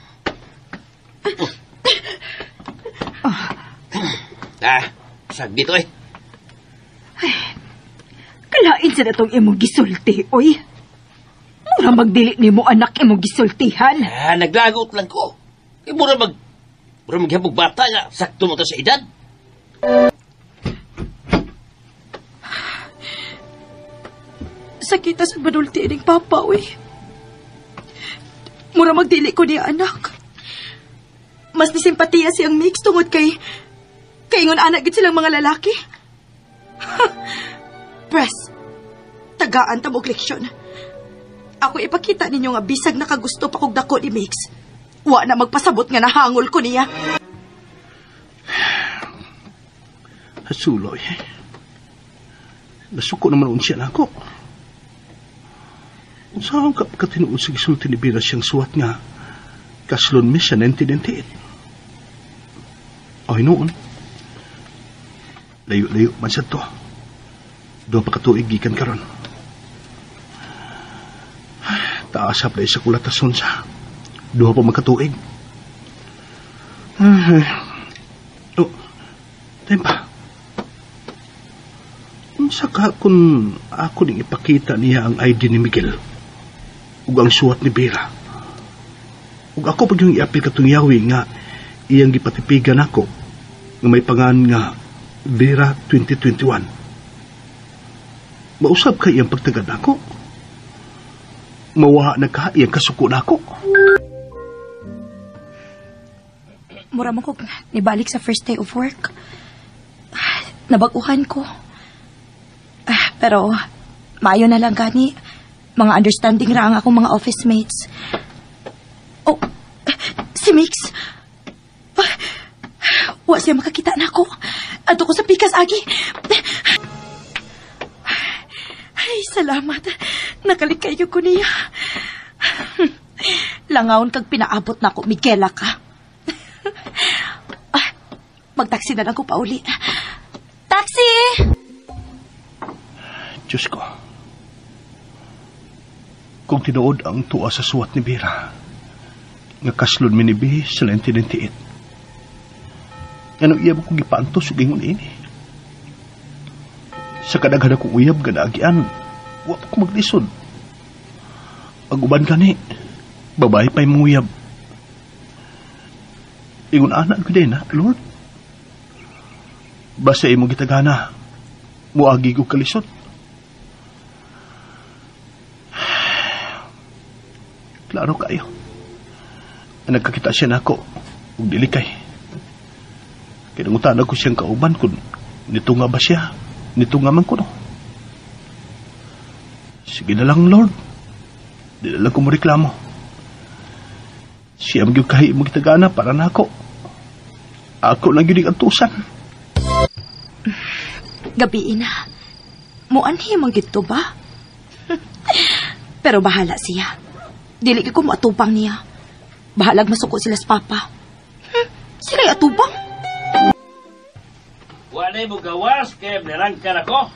Ah, sagdi to eh. Ay, kalain sa natong imong gisulti, oy. Mura magdili nimo anak imong gisultihan. Ah, naglagot lang ko. Eh, mura maghapog bata nga, sakto mo ta sa edad. Sakita sa badulti ining papa, uy. Mura magdili ko niya, anak. Mas nisimpatiya siyang Mix tungod kay ingon anak gid silang mga lalaki. Press, tagaan ta mo og leksyon. Ako ipakita ninyo nga bisag nakagusto pa kog dako ni Mix. Wa na magpasabot nga nahangol ko niya. Hasuloy. Nasuko naman unsya na ako. Unsa ang katinuod sa gisulti ni Bira siyang suwat nga kaslon mi sa 1998. Ay noon. Layo-layo man sa to. Doon pa katuig gikan karon. Taasap na isa kulatason sa. Duha pa magkatuig. Oh, tempa. Unsa ka kung ako ning ipakita niya ang ID ni Miguel ug ang suwat ni Vera. Ug ako pag yung iapil katong yawi nga iyang gipatipigan ako nga may pangan nga Vera 2021. Mausab ka iyang pagtagad nako. Mawaha na ka iyang kasuko nako. Mura mo ko nibalik sa first day of work. Nabaguhan ko. Pero maayo na lang gani. Mga understanding ra ang akong mga office mates. Oh, si Mix. Wa siya makakita na ako. Adto ko sa pikas, agi. Ay, salamat. Nakalikay ko niya. Langawon kag pinaabot na ako, Miguela ka. Magtaksi na lang ko pauli. Taxi! Diyos ko. Kung tinuod ang tuwa sa suwat ni Vera, nga kaslon mi ni B sa 1998. Ano iyab ko gipaantos ug ingon ini? Sa kadaghan akong uyab nga naagian, wa pa ko maglisod. Ang uban kani, babae pa'y manguyab. Ingon ana ko din, ha, Lord. Basta imo gitagana, muagi ko kalisod. Klaro kayo. Nagkakita siya nako ug dili kay. Kinangutan ako siyang kauban kung nito nga ba siya, nito nga man ko no. Sige na lang, Lord. Di na lang ko mo reklamo. Siya magyud kahi mo gitagana para nako. Ako lang gyud antusan. Gabi na. Muanhi man gid to ba? Pero bahala siya. Dili ko moatubang niya. Bahalag masuko sila sa papa. Sila atubang. Wala mo gawas kay nirangka nako.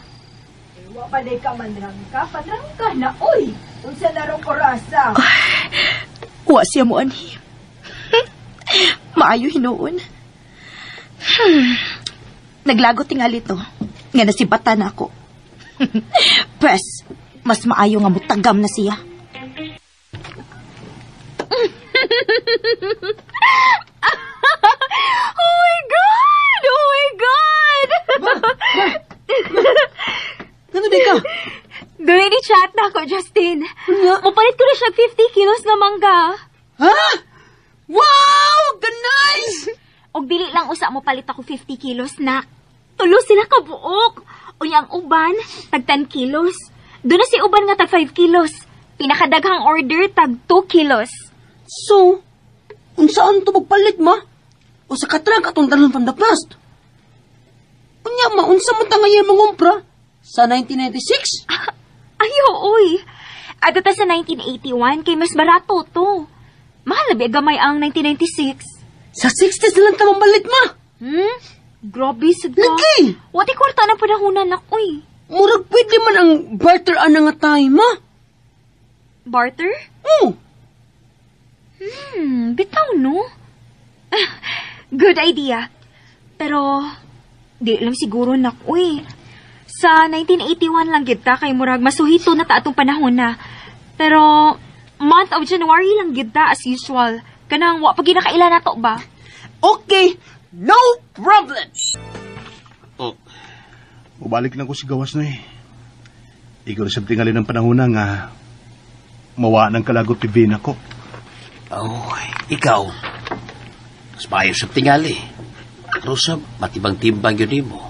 Wa pa day ka manrangka, panrangka na oy. Unsa na rong orasa? Wa siya mo anhi. Maayo hinuon. Naglagot tingali to. Nga nasibatan na ako. Pres, mas maayo nga mutagam na siya. Oh my God! Oh my God! Ano di ka? Doon ni chat na ako, Justin. Mupalit ko na siya 50 kilos nga mangga. Ha? Wow! Nice! Og dili lang usa mo palit ako 50 kilos, nak. Tulo sila kabuok. Unya ang uban, tag 10 kilos. Doon na si uban nga tag 5 kilos. Pinakadaghang order, tag 2 kilos. So, unsaan to magpalit, ma? O sa katrang atong dalon from the past? Unya, ma, unsa man ta ngayon mangumpra? Sa 1996? Ay, uy. Ato ta sa 1981, kay mas barato to. Mahal na ba gamay ang 1996? Sa 60s na lang ta mamalit, ma. Grabe, sad ka. Lagi! Wati kwarta na panahunan, nak, uy. Murag pwede man ang barter ana nga time, ma. Barter? Oo. Bitaw, no? Good idea. Pero, di lang siguro, nak, uy. Sa 1981 lang gid ta kay murag masuhito na ta atong panahon na. Pero, month of January lang gid ta as usual. Kanang wa pa ginakaila nato ba? Okay, no problem. Oh, Mubalik lang ko si gawas na eh. Ikaw na sa tingali ng panahon na nga mawa ng kalagot ni Vina ko. Oh, ikaw. Mas maayo sa tingali. Pero sa matibang-timbang yun mo.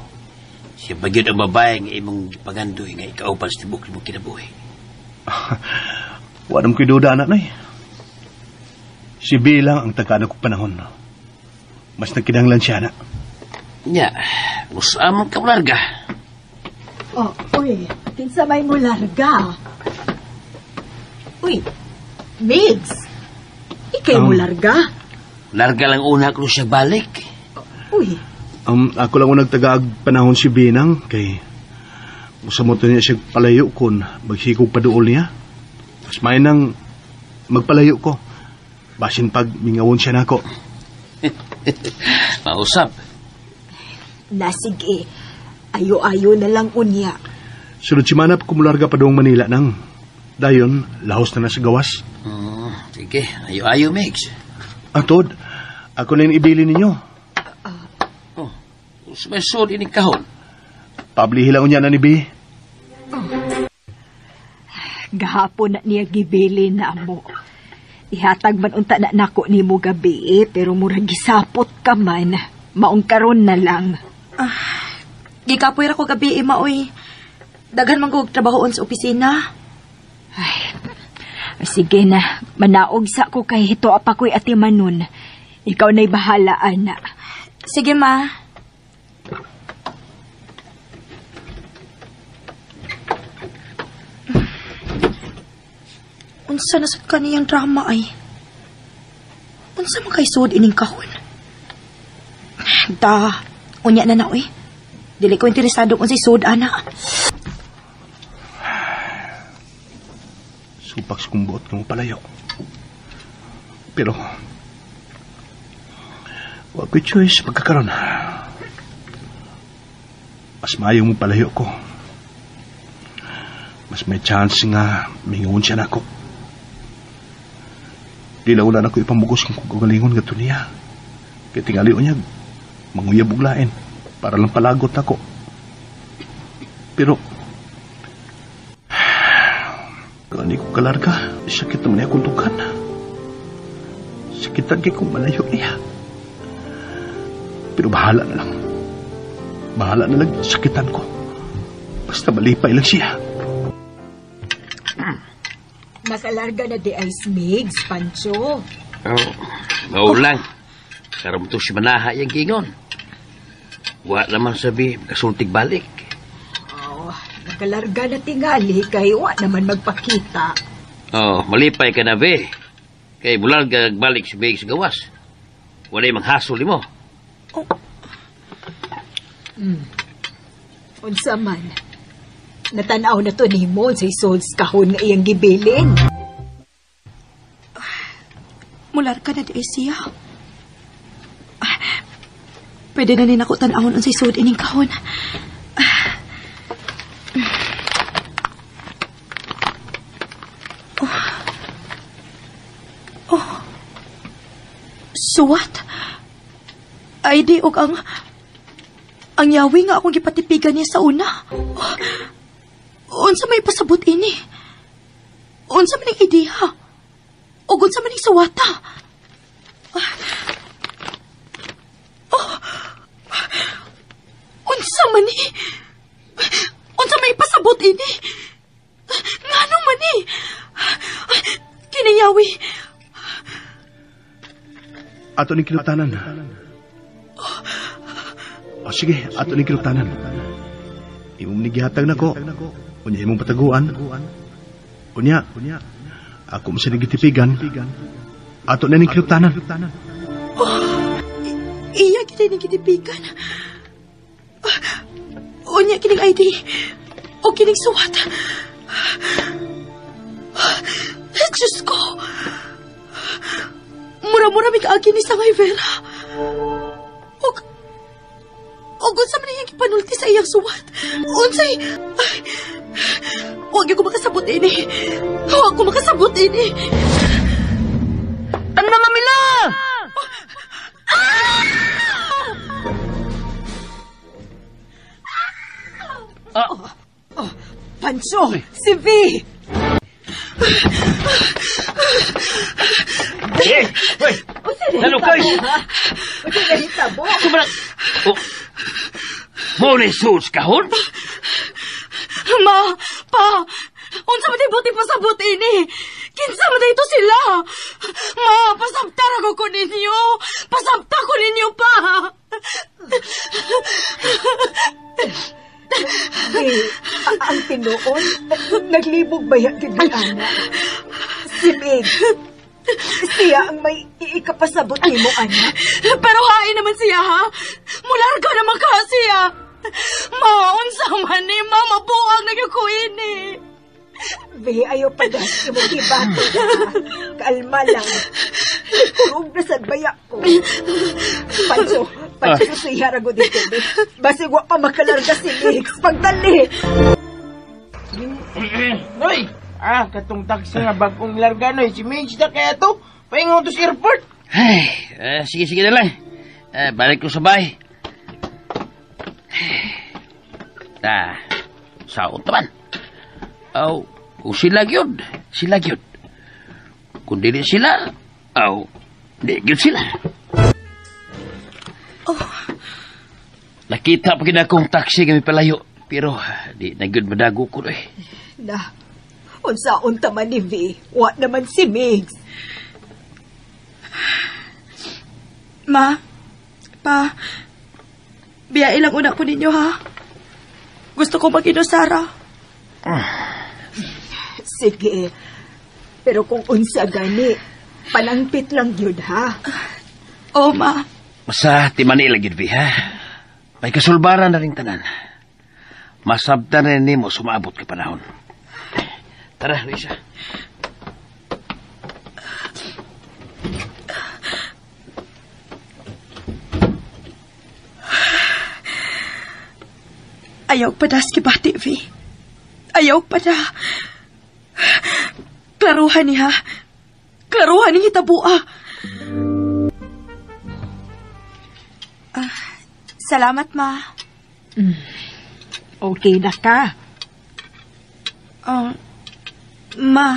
Siya ba yun ang babae nga imong pangandoy nga ikaw pa sa tibok imong kinabuhi? Wa naman ko'y duda, anak, nay. Si B lang ang tagaan ko panahon. Mas nagkinahanglan siya, anak. Nya, usa man ka larga. Oh, uy, kinsa may mo larga? Uy, Migs, ikay mo larga? Larga lang una ko siya balik. Uy, Ako lang unang tagaag panahon si B nang kay usa mo to niya siya palayo kun magsikog paduol niya. Mas may nang magpalayo ko. Basin pag mingawon siya nako. Mausap. Nasige, ayo-ayo na lang unya. Sunod si Manap kumularga pa doong Manila nang. Dayon, lahos na na sa gawas. Sige, ayo-ayo, Migs. Ang tod, ako na yung ibili ninyo. Oh, may sud ining kahon. Pablihi lang unya na ni B. Gahapon na niya gibili na mo. Ihatag man unta na nako nimo gabi eh, pero murag gisapot ka man. Maong karon na lang. Gikapoy ra ko gabi, ima, oy. Daghan man ko og trabahoon sa opisina. Ay, sige na, manaog sa ko kay hito pa ko'y ati manon. Ikaw na'y bahala, ana. Sige, ma. Unsa na sad kaniyang drama ay? Unsa man kay sud ining kahon? Da, unya na na oy. Dili ko interesado kung si sud ana. Supak sa kong buot ng palayo. Pero, wa ko'y choice pagkakaroon. Mas maayo mo palayo ko. Mas may chance nga mingon siya nako. Di na wala na ko ipamugos kung kagalingon nga niya. Kaya tingali niya, manguyab og lain para lang palagot ako. Pero, kung hindi ko kalarga, sakit naman niya akong tughan. Sakitan kay kung malayo niya. Pero bahala na lang. Bahala na lang sakitan ko. Basta malipay lang siya. Nakalarga na di ay Migs, Pancho. Oh, mao lang. Karon to si Manaha yang gingon. Wa naman sabi, kasultig balik. Oh, nakalarga na tingali kay wa naman magpakita. Oh, malipay ka na, be. Kay bularga balik si Migs gawas. Walay manghasol mo. Oh. Unsa man. Natanaw na to nimo sa souls kahon nga iyang gibilin. Mular ka na di siya. Pwede na ni nako tan-awon unsay sud ining kahon. Oh. Oh. Suwat. Ay di og ang yawi nga akong gipatipigan niya sa una. Oh. Unsa may pasabot ini? Unsa man ning ideya? Og unsa man ning suwata? Oh. Unsa man ni? Unsa may pasabot ini? Ngano man ni? Kinayawi. Ato ning kinutanan. O sige, ato ning kinutanan. Imong nigihatag nako. Unya imong pataguan. Unya, ako mo sa nagitipigan. Ato na ning kinutanan. Oh, iya kini ning gitipigan. Unya kining ID o kining suwat. Diyos ko. Mura-mura may kaagi ni Sangay Vera. Og unsa man iyang gipanulti sa iyang suwat. Unsay... Huwag ko makasabot ini. Huwag ko makasabot ini. Ano Mamila? Ah! Oh, Pancho! Si V! Eh! Hoy! Ano kay? Unsa nahitabo? Kumalang... Oh. Mo ni sus kahon? Ma! Pa! Unsa man buti pasabot ini? Kinsa man ito sila? Ma, pasabta ra ko ninyo. Pasabta ko ninyo pa. Hey, ang tinuon, naglibog ba yan gid ana? Si Migs, siya ang may ikapasabot nimo, anak. Pero hain naman siya, ha? Mularga naman ka siya. Ma, unsa man ni ma, mabuang na gyud ko ini. Ve, ayaw pa das mo gibato na. Kalma lang. Kurog na sad baya ko. Pancho, Pancho, suya rago dito. Basig wa pa makalarga si Mix. Pagdali! Noy! Ah, katong taxi nga bagong larga, Noy. Si Mix na kaya to. Paingon to sa airport. Ay, sige, sige na lang. Balik ko sa bahay. Ah, saot naman. Aw, kung sila gyud, sila gyud. Kung dili sila, aw, di gyud sila. Oh. Nakita pa gid akong taxi kami palayo, pero di na gyud madago ko eh. Na, unsaon ta man ni V, wa naman si Migs. Ma, pa, biya ilang una ko ninyo ha. Gusto ko mag-inusara. Sige, pero kung unsa gani, palangpit lang yun ha. Oh, ma. Basta ti Manila gyud bi ha. May kasulbaran na rin tanan. Masabtan rin nimo sumaabot ka panahon. Tara, Luisa. Ayaw pa das kibati, V. Ayaw pa na. Klaruhan niya. Klaruhan ni hitabua. Salamat, ma. Okay na ka. Ma.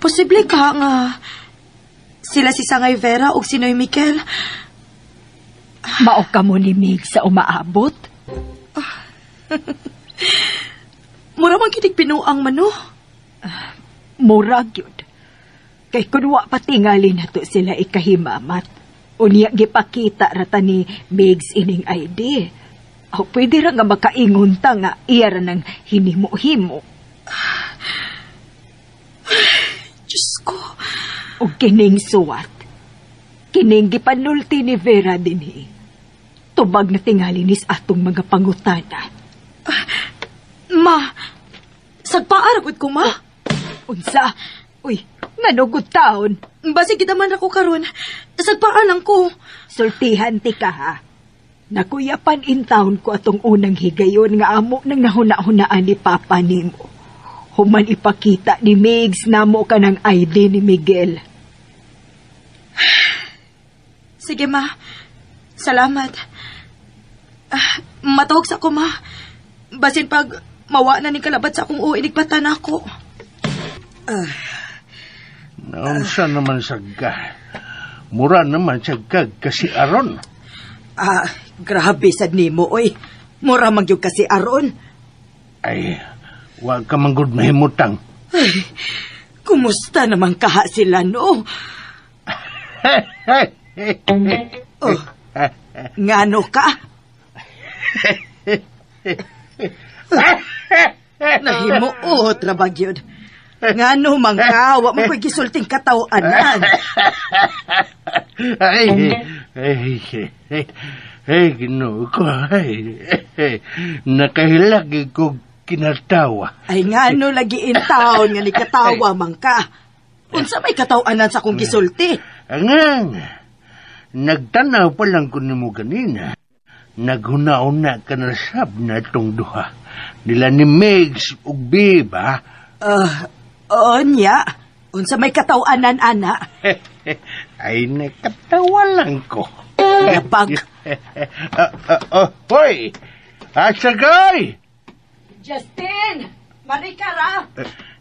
Posible ka nga sila si Sangay Vera o si Noy Mikel. Mao ka mo ni Mig sa umaabot? Mura man kinig pinuang man, no? Mura gyud. Kay kun wa pa tingali na to sila ikahimamat. Unya gipakita rata ni Migs ining ID. O pwede ra nga makaingon ta nga iya ra nang hinimo-himo. Diyos ko. O kining suwat. Kining gipanulti ni Vera dinhi. Tubag na tingali nis atong mga pangutana. Ma, sagpaaragod ko, ma. Oh, unsa? Uy, nganugod taon. Basig kita man ako karon. Sagpaan lang ko. Sultihan ti ka, ha? Nakuyapan in town ko atong unang higayon nga amo nang nahuna-hunaan ni Papa nimo. Human ipakita ni Migs namo ka ng ID ni Miguel. Sige, ma. Salamat. Matuog sa ko, ma. Basin pag mawa na ni kalabat sa akong uinigbatan ako. Naunsa naman sagka. Mura naman sagka kasi aron. Grabe sad nimo, oy. Mura man gyud kasi aron. Ay, wa ka man gud mahimutang. Ay, kumusta naman kaha sila, no? Oh, ngano ka? Nahimuot ra ba gyud? Ngano man ka, wa man ko'y gisulting kataw-anan. Ay, ay, ay, ay, Ginoo ko, ay, ay, nakahilagi ko kinatawa. Ay, ngano lagi in town nga ni katawa man ka. Unsa may kataw-anan sa akong gisulti? Angang, nagtanaw pa lang ko nimo ganina. Naghuna-una ka na sab na itong duha. Nila ni Migs ug Biba. Onya, unsa may kataw-anan, ana? Ay, nakatawa lang ko. Napag. Hoy! Asagay! Justin! Marika ra!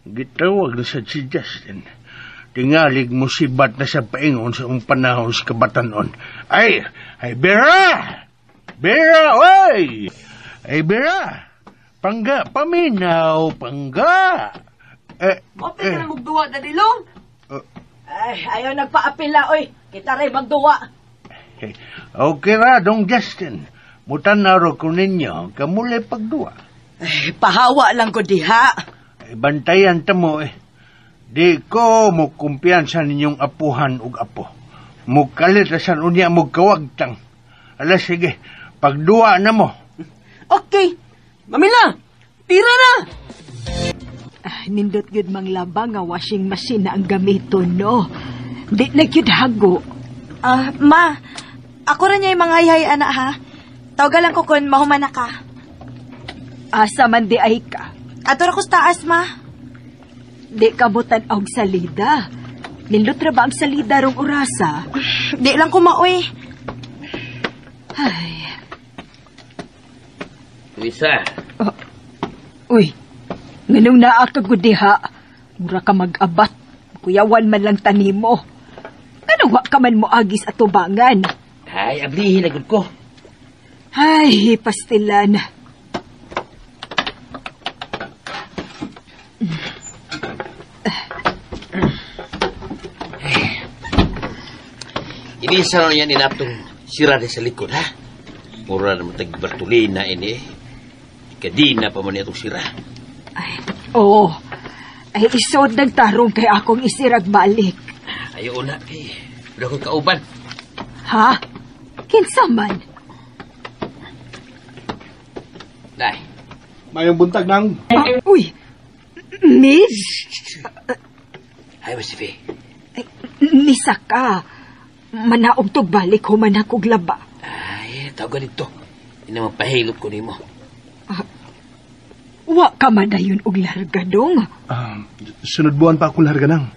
Gitawag na sa si Justin. Tingalig mo sibat na sa paingon sa iyong panahon sa kabatanon. Ay! Ay, Vera! Vera, oy! Ay, Vera! Pangga, paminaw, pangga! Eh, Mope ka na mugduwa, Danilo. Ay, ayaw nagpaapila, oy. Kita rin magduwa. Okay ra, dong Justin. Mutan-aw ra ko ninyo, kamulay pagduwa. Ay, pahawa lang ko diha. Ay, bantayan ta mo eh. Di ko mo kumpiyansa ninyong apuhan ug apo. Mukalit rasan unya mo kawagtang. Ala sige, pagduwa na mo. Okay. Mamila, tira na! Ah, nindot gyud manglaba nga washing machine na ang gamiton, no? Di na gyud hago. Ah, ma, ako ra niya yung mga hayhay, ana ha. Tawagan lang ko kung mahuman na ka. Asa man di ay ka. Ato ra ko sa taas, ma. Di ka mo tan-aw og salida. Nindot ra ba ang salida rong orasa? Di lang ko maoy. Ay, Luisa, uy. Nganong naa ka gud diha? Mura ka mag-abat. Kuyawan man lang tanimo. Nganong wa ka man moagis atubangan? Ay, ablihin na gud ko. Ay, pastilan. Inisa na yan inatong sira ni sa likod, ha? Mura naman tag Bartolina ini. Ikadina pa man itong sira. Ay, oo. Ay, isod nagtarong kay akong isirag balik. Ayaw na, eh. Wala kong kauban. Ha? Kinsa man? Day, Mayong buntag nang. Ah, uy, Miss? ay, Masifi. Ay, misa ka. Manaog tog balik human akog laba. Ay, tawagan dito. Ina mapahilot ko nimo. Wa ka man dayon og larga dong. Ah, sunod buwan pa akong larga nang.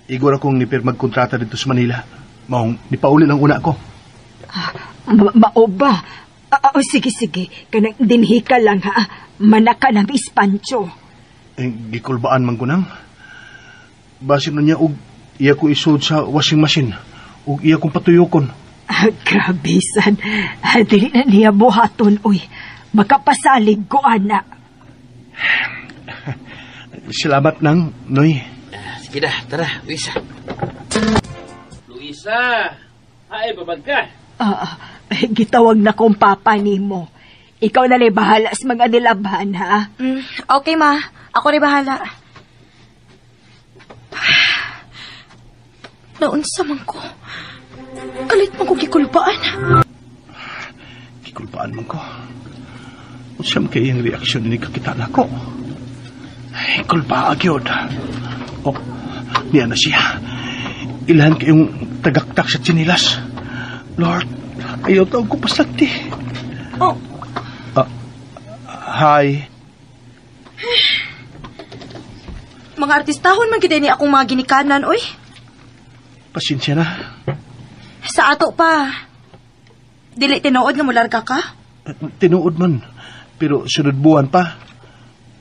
Igor akong nipir magkontrata dito sa Manila. Maong nipauli lang una ako. Mao ba? Ah, oh, sige, sige. Kanang dinhi ka lang ha. Manaka na Miss Pancho. Eh, gikulbaan man ko nang. Basin na niya og iya ko isod sa washing machine og iya kong patuyokon. Ah, grabe, san. Ah, dili na niya buhaton, uy. Makapasalig ko, ana. Salamat nang, Noy. Ah, sige na, tara, Luisa. Luisa! Ay, babag ka. Ah, gitawag na kong papa nimo. Ikaw na lang bahala sa mga nilabhan, ha? Okay, ma. Ako rin bahala. Naunsa man ko. Kalit man ko gikulpaan. Gikulpaan man ko. Unsa man kay iyang reaksyon ni kakita nako? Ay, kulpaa gyud. Oh, niya na siya. Ilhan kayong tagaktak sa tsinilas. Lord, ayaw taong ko pasakti. Oh. Ah, hi. Mga artistahon man gid ni akong mga ginikanan, oy. Pasensya na. Sa ato pa. Dili tinuod nga mularga ka? Tinuod man. Pero sunod buwan pa.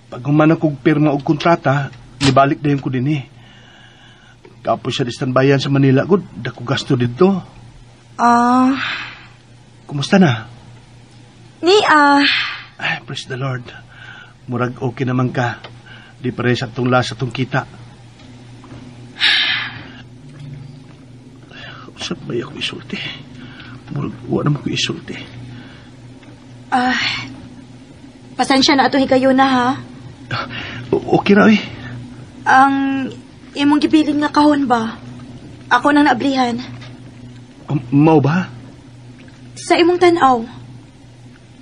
Pag human akong pirma og kontrata, nibalik na ko din eh. Kapoy sa distanbayan sa Manila, gud, dako gasto dito. Ah, Kumusta na? ni ah, Ay, praise the Lord. Murag okay naman ka. Di pare sa atong last atong kita. Usap may ako isulti. Murag wa naman ko isulti. ah, pasensya na ato higayon na ha. Okay ra oy. Ang imong gibilin nga kahon ba? Ako nang naablihan. Mao ba? Sa imong tan-aw.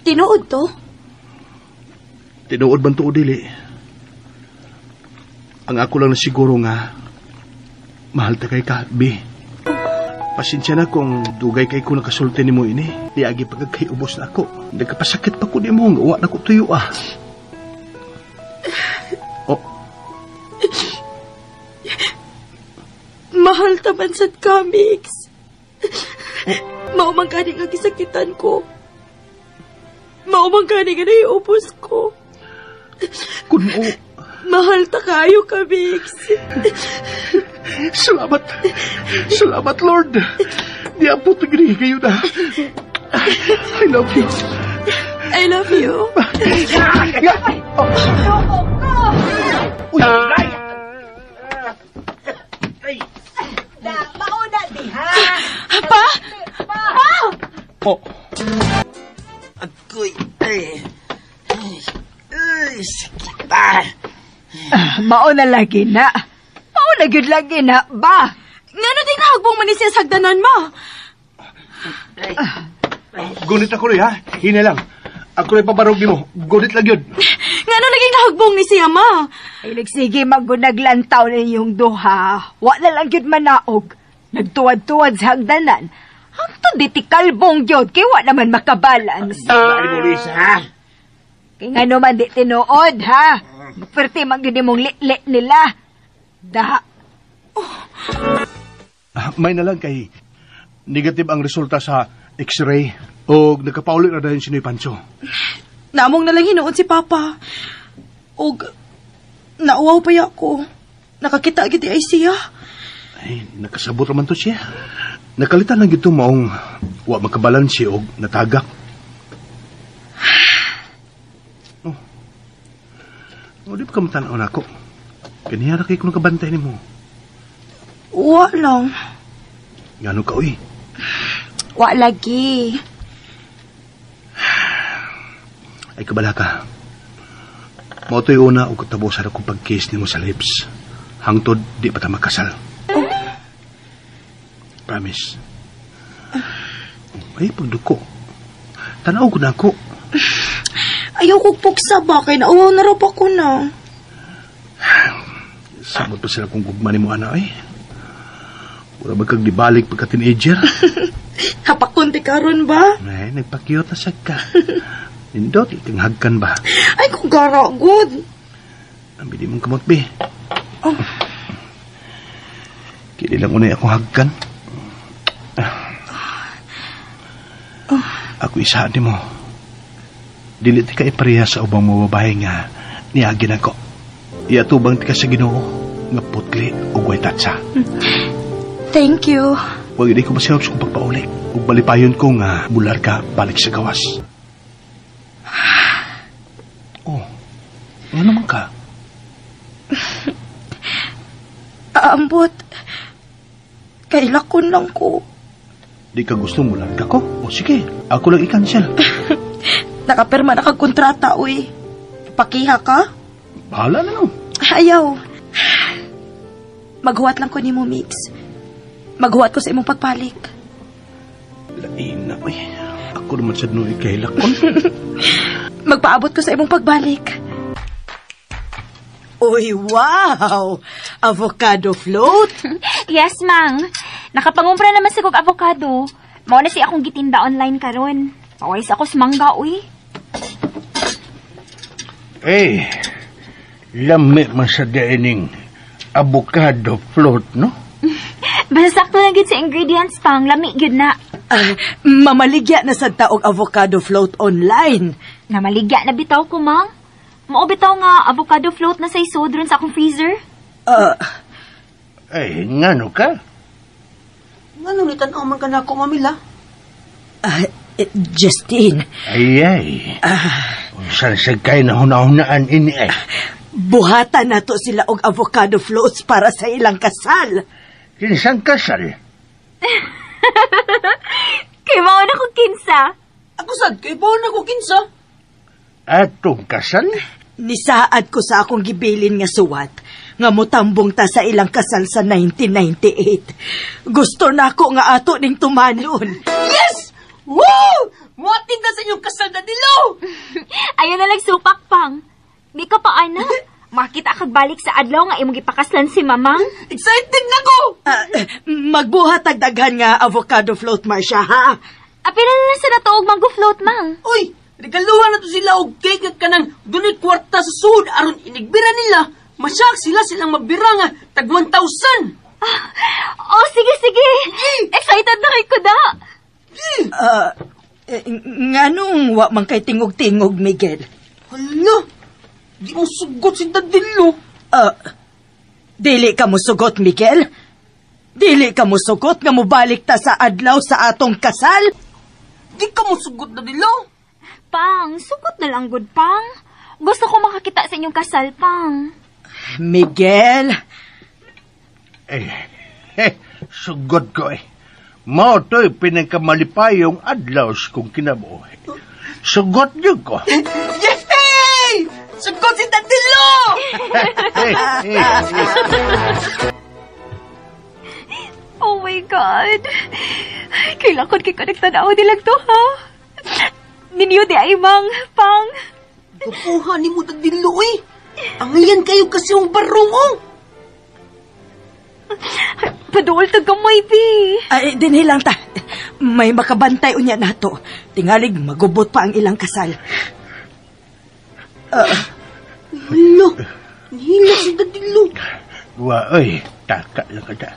Tinuod to? Tinuod man to o dili. Ang ako lang na siguro nga mahal ta kay ka, B. Pasensya na kung dugay kay ko nakasulti nimo ini. Niagi pa kay ubos na ako. Nagkapasakit pa ko nimo nga wa na ko tuyo ah. Oh, Mahal taman sad ka, Mix. Mao man gani nga gisakitan ko. Mao man gani nga naiubos ko. kun o Mahal ta kayo ka, Mix. Salamat. Salamat, Lord. Di po ito kayo na. I love you. I love you. Uy! ha? Pa! Pa! Oh. Agoy. Ay. Ay, sakit ah. Mao na lagi na. Mao na gyud lagi na ba? Ngano di nahagbong man ni siya sa hagdanan, ma? Gunit ako rin, ha? Hina lang. Ako rin pabarog nimo. Gunit lang yun. Ngano naging nahagbong ni siya, ma? Ay, nagsige magunaglantaw na iyong duha. Wa na lang gyud manaog. Nagtuwad-tuwad sa hagdanan. Hangtod di ti kalbong gyud kay wa naman makabalance. Bali mo, Luisa, ha? Kay ngano man di tinuod, ha? Perti man gyud imong li nila. Da. May na lang kay negative ang resulta sa x-ray o nagkapauli na dahil si Noy Pancho. Namong na lang hinuon si Papa. Og nauwaw pa ya ko. Nakakita gid ay siya. Ay, nakasabot raman to siya. Nakalitan lang gito maong wa makabalanse og natagak. Oh. O, di pa ka matanaw na ako. Kanihara kay kung nakabantay nimo. Wa lang. Ngano ka, uy? Wa lagi. Ay, kabala ka. Mao to'y una og katabusan akong pag-kiss nimo sa lips. Hangtod, di pa ta makasal. Oh. Promise. Ay, pagduko. Tanaw ko na ako. Ayaw kong pugsa ba? Kay nauwaw na raw pa ko na. Samot pa sila kung gugma ni mo, ana, eh. Wala ba kag dibalik pagka-teenager? Hapakunti karon ba? Ay, nagpakiyot na sad ka. Nindot, iting hagkan ba? Ay, kung gara, good. Ang bili mong kamot, be. Oh. Kili lang unay akong hagkan. Oh. Ako isahan ni mo. Dili ti ka ipareha sa ubang mga babae nga niagin ako. Iatubang ti ka sa Ginoo nga putli ug way tatsa. Thank you. Wag hindi ko masihop sa kong pagpauli. Ug balipayon ko nga mular ka balik sa gawas. Oh, nga naman ka? Aambot. Kailakon lang ko. Di ka gusto mular ka ko? O sige, ako lang i-cancel. Nakapirma na kag kontrata, uy. Pakiha ka? Bahala na lang. Ayaw. Maghuwat lang ko ni mo, Migs. Maghuwat ko sa imong pagpalik. Lain na, uy. Ako naman sa nuy kailakon. Magpaabot ko sa imong pagbalik. Uy, wow! Avocado float? Yes, Mang. Nakapangumpra naman sa kog avocado. Mao na si akong gitinda online karon. Pawais ako sa mangga, uy. Eh, lami man sa diining avocado float, no? Basta sakto lang gid sa ingredients, Pang. Lami gyud na. Mamaligya na sad ta og avocado float online. Namaligya na bitaw ko, Mang. Mao bitaw nga avocado float na sa isod ron sa akong freezer. Eh, ngano ka? Ngano ni tan-aw man ka na ako, Mamila? Justine. Ay, ay. Unsan sa kay na hunahunaan ini ay. Buhatan na to sila og avocado floats para sa ilang kasal. Kinsang kasal? Kay mao na ko kinsa. Ako sad, kay mao na ko kinsa. Atong kasal? Nisaad ko sa akong gibilin nga suwat nga motambong ta sa ilang kasal sa 1998. Gusto na ako nga ato ning tumanon. Yes! Woo! Muatin na sa inyong kasal na dilo! Ayaw na lang supak, Pang. Di ka pa, ana. Makita kag balik sa adlaw nga imong gipakaslan si Mamang. Excited na ko! Magbuhat tag daghan nga avocado float, Marcia, ha? Apila na lang sa natuog mango float, Mang. Uy! Regaluhan na to sila og cake nga kanang dunay kwarta sa sud aron inigbira nila. Masyak sila silang mabira nga tag 1,000. Oh, sige, sige. Excited na kay kuda. Nganong wa man kay tingog-tingog, Miguel? Hala, di mo sugot si Dadilo. Dili ka mo sugot, Miguel? Dili ka mo sugot nga mobalik ta sa adlaw sa atong kasal? Di ka mo sugot, Dadilo? Pang, sugot na lang gud, Pang. Gusto ko makakita sa inyong kasal, Pang. Miguel. Eh, sugot ko eh. Mao to'y pinagkamalipayong adlaw sa kong kinabuhi. Sugot niyo ko. Yay! Sugot si Dadilo! Oh my God! Kailangan kay ka nagtanaw nilang to, ha? Ninyo di ay mang pang. Kukuha ni mo Dadilo, eh. Angayan kayo kasi yung barong, oh. Paduol ta gamay, bi. Ay, dinhi lang ta. May makabantay unya nato. Tingalig, magubot pa ang ilang kasal. Hala, nihila si Dadilo. Wa, oy, taka lang ka ta.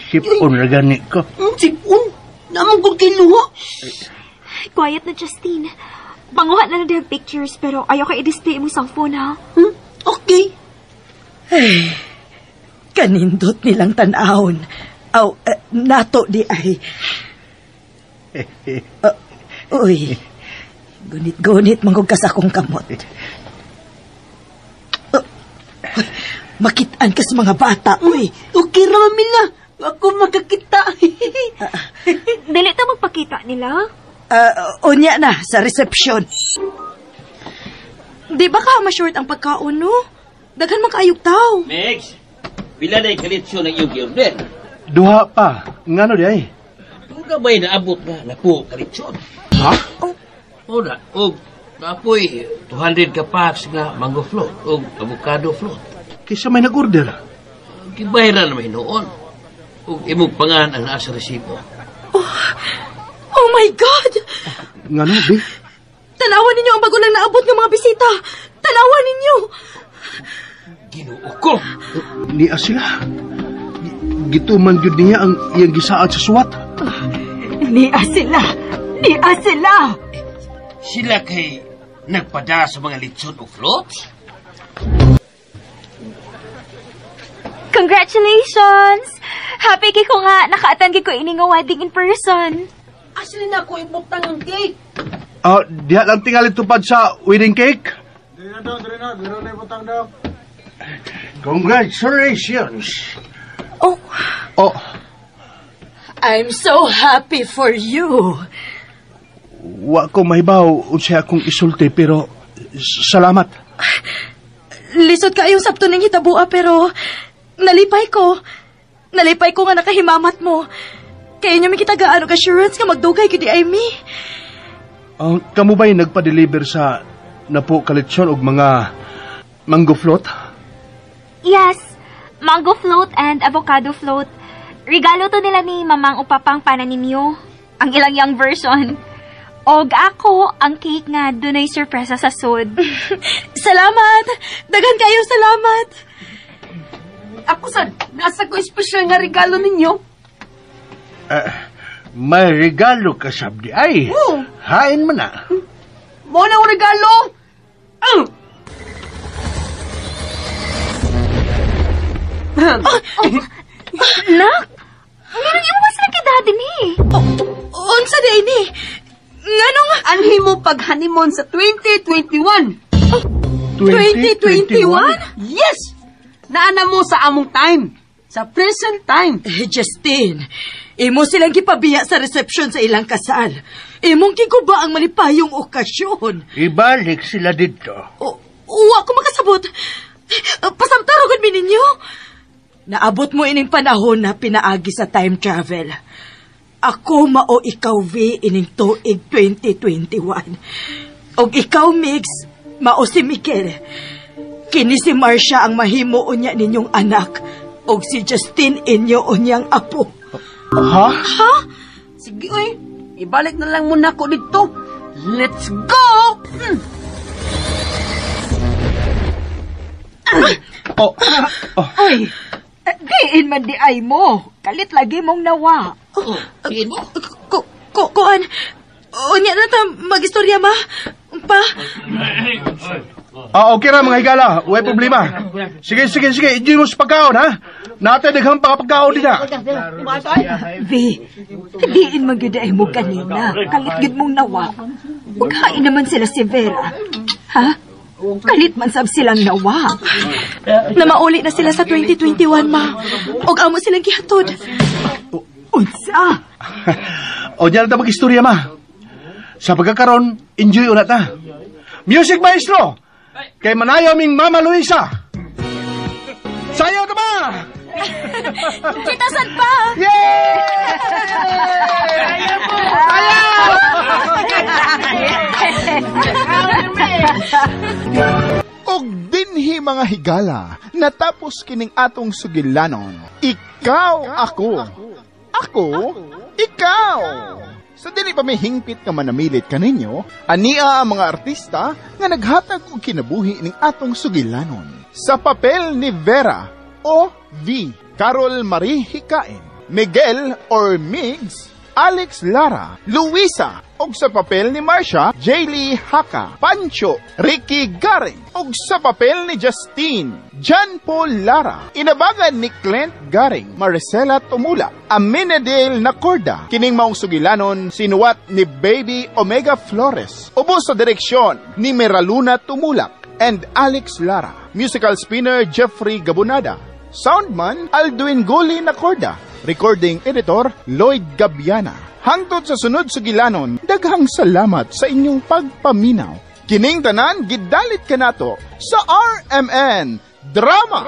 Sipon na gani ko. Sipon? Namang kong kiluha. Quiet na, Justine. Panguha na lang din pictures, pero ayaw ka i-display imong cellphone, ha? Okay. Ay, kanindot nilang tan-awon. Aw, nato di ay. Uy, gunit-gunit manggug ka sa akong kamot. Makitaan ka sa mga bata, uy. Okay ra, Mamila. Ako makakita. Dili ta magpakita nila. Unya na, sa reception. Di ba ka ma-short ang pagkaon, no? Daghan man kaayog tao. Megs, pila na yung kalitsyon ng iyong gi-order? Duha pa. Ngano di ay? Doon na ba'y naabot nga napo kalitsyon? Ha? Oh. Una, og naapoy 200 ka packs nga mango float og avocado float. Kaysa may nag-order. Gibayaran na may noon. Og imong pangan ang naa sa resibo. Oh my God! Ngano, bi? Tanawan ninyo ang bago lang naabot ng mga bisita. Tanawan ninyo! Ginoo ko! Niya sila. Gituman gyud niya ang iyang gisaad sa suwat. Niya sila! Niya sila! Sila kay nagpada sa mga litson o floats? Congratulations! Happy kay ko nga naka-attend ko ini nga wedding in person. Asli na ako ibutang ang cake. Diha lang tingali tupad sa wedding cake. Congratulations! Oh. Oh. I'm so happy for you. Wa ko mahibaw unsay akong isulti pero salamat. Lisod kaayong sabto ning hitabua pero nalipay ko. Nalipay ko nga nakahimamat mo. Kaya inyo mi kitagaan og assurance nga magdugay gyud ay mi. Kamo ba'y nagpa-deliver sa napo kalitsyon og mga mango float? Yes, mango float and avocado float. Regalo to nila ni Mamang Upapang para ninyo. Ang ilang young version. Og ako, ang cake nga dunay sorpresa sa sud. Salamat! Daghan kayo salamat! Ako sad, nasa ko espesyal nga regalo ninyo. May regalo ka sabdi ay. Oo. Hain mo na. Mo na ang regalo. Nak, meron yung mas na kay daddy ni. Unsa di ini? Nganong anhi mo pag-honeymoon sa 2021? 2021? Yes! Naana mo sa among time. Sa present time. Justine, imo silang gipabiya sa reception sa ilang kasal. Imong giguba ang malipayong okasyon. Ibalik sila dito. Uwa ko makasabot. Pasamtaro gud mi ninyo. Naabot mo ining panahon na pinaagi sa time travel. Ako mao ikaw, V, ining tuig 2021. Og ikaw, Mix, mao si Mikel. Kini si Marcia ang mahimo unya ninyong anak. Og si Justine inyo unyang apo. Ha? Ha? Sige, oy. Ibalik na lang muna ko dito. Let's go! Oh. Oh. Oy, diin man di ay mo. Kalit lagi mong nawa. Oh, diin mo? Kuan, unya na ta mag-istorya, ma. Pa? Okay ra mga higala. Way problema. Sige, sige, sige. Enjoy mo sa pagkaon, ha? Natay daghang pagkaon din, ha? V, diin man gyud ay mo kanina. Kalit gyud mong nawa. Ughain naman sila si Vera. Ha? Kalit man sab silang nawa. Namauli na sila sa 2021, ma. Og amo silang gihatod. Unsa? O diyan na ta mag-istorya, ma. Sa pagkakaron, enjoy una ta. Music, maestro! Kay manayaw ming Mama Luisa! Sayaw ta ba? Kita sad pa! Og dinhi mga higala, natapos kining atong sugilanon. Ikaw ako. Ako, ikaw. Sa dili pa may hingpit nga manamilit kaninyo, ania ang mga artista nga naghatag og kinabuhi ning atong sugilanon. Sa papel ni Vera o V, Carol Marie Hikain, Miguel or Migs, Alex Lara, Luisa, og sa papel ni Marcia, Jaylee Haka, Pancho, Ricky Garing, og sa papel ni Justine, John Paul Lara, inabagan ni Clint Garing, Maricela Tumula, Aminadale Nacorda, kining maong sugilanon, sinuwat ni Baby Omega Flores, ubos sa direksyon ni Meraluna Tumulak and Alex Lara, musical spinner Jeffrey Gabunada, soundman Alduin Goli Nacorda, recording editor Lloyd Gabiana. Hangtod sa sunod sugilanon, daghang salamat sa inyong pagpaminaw. Kining tanan gidalit kanato sa RMN Drama.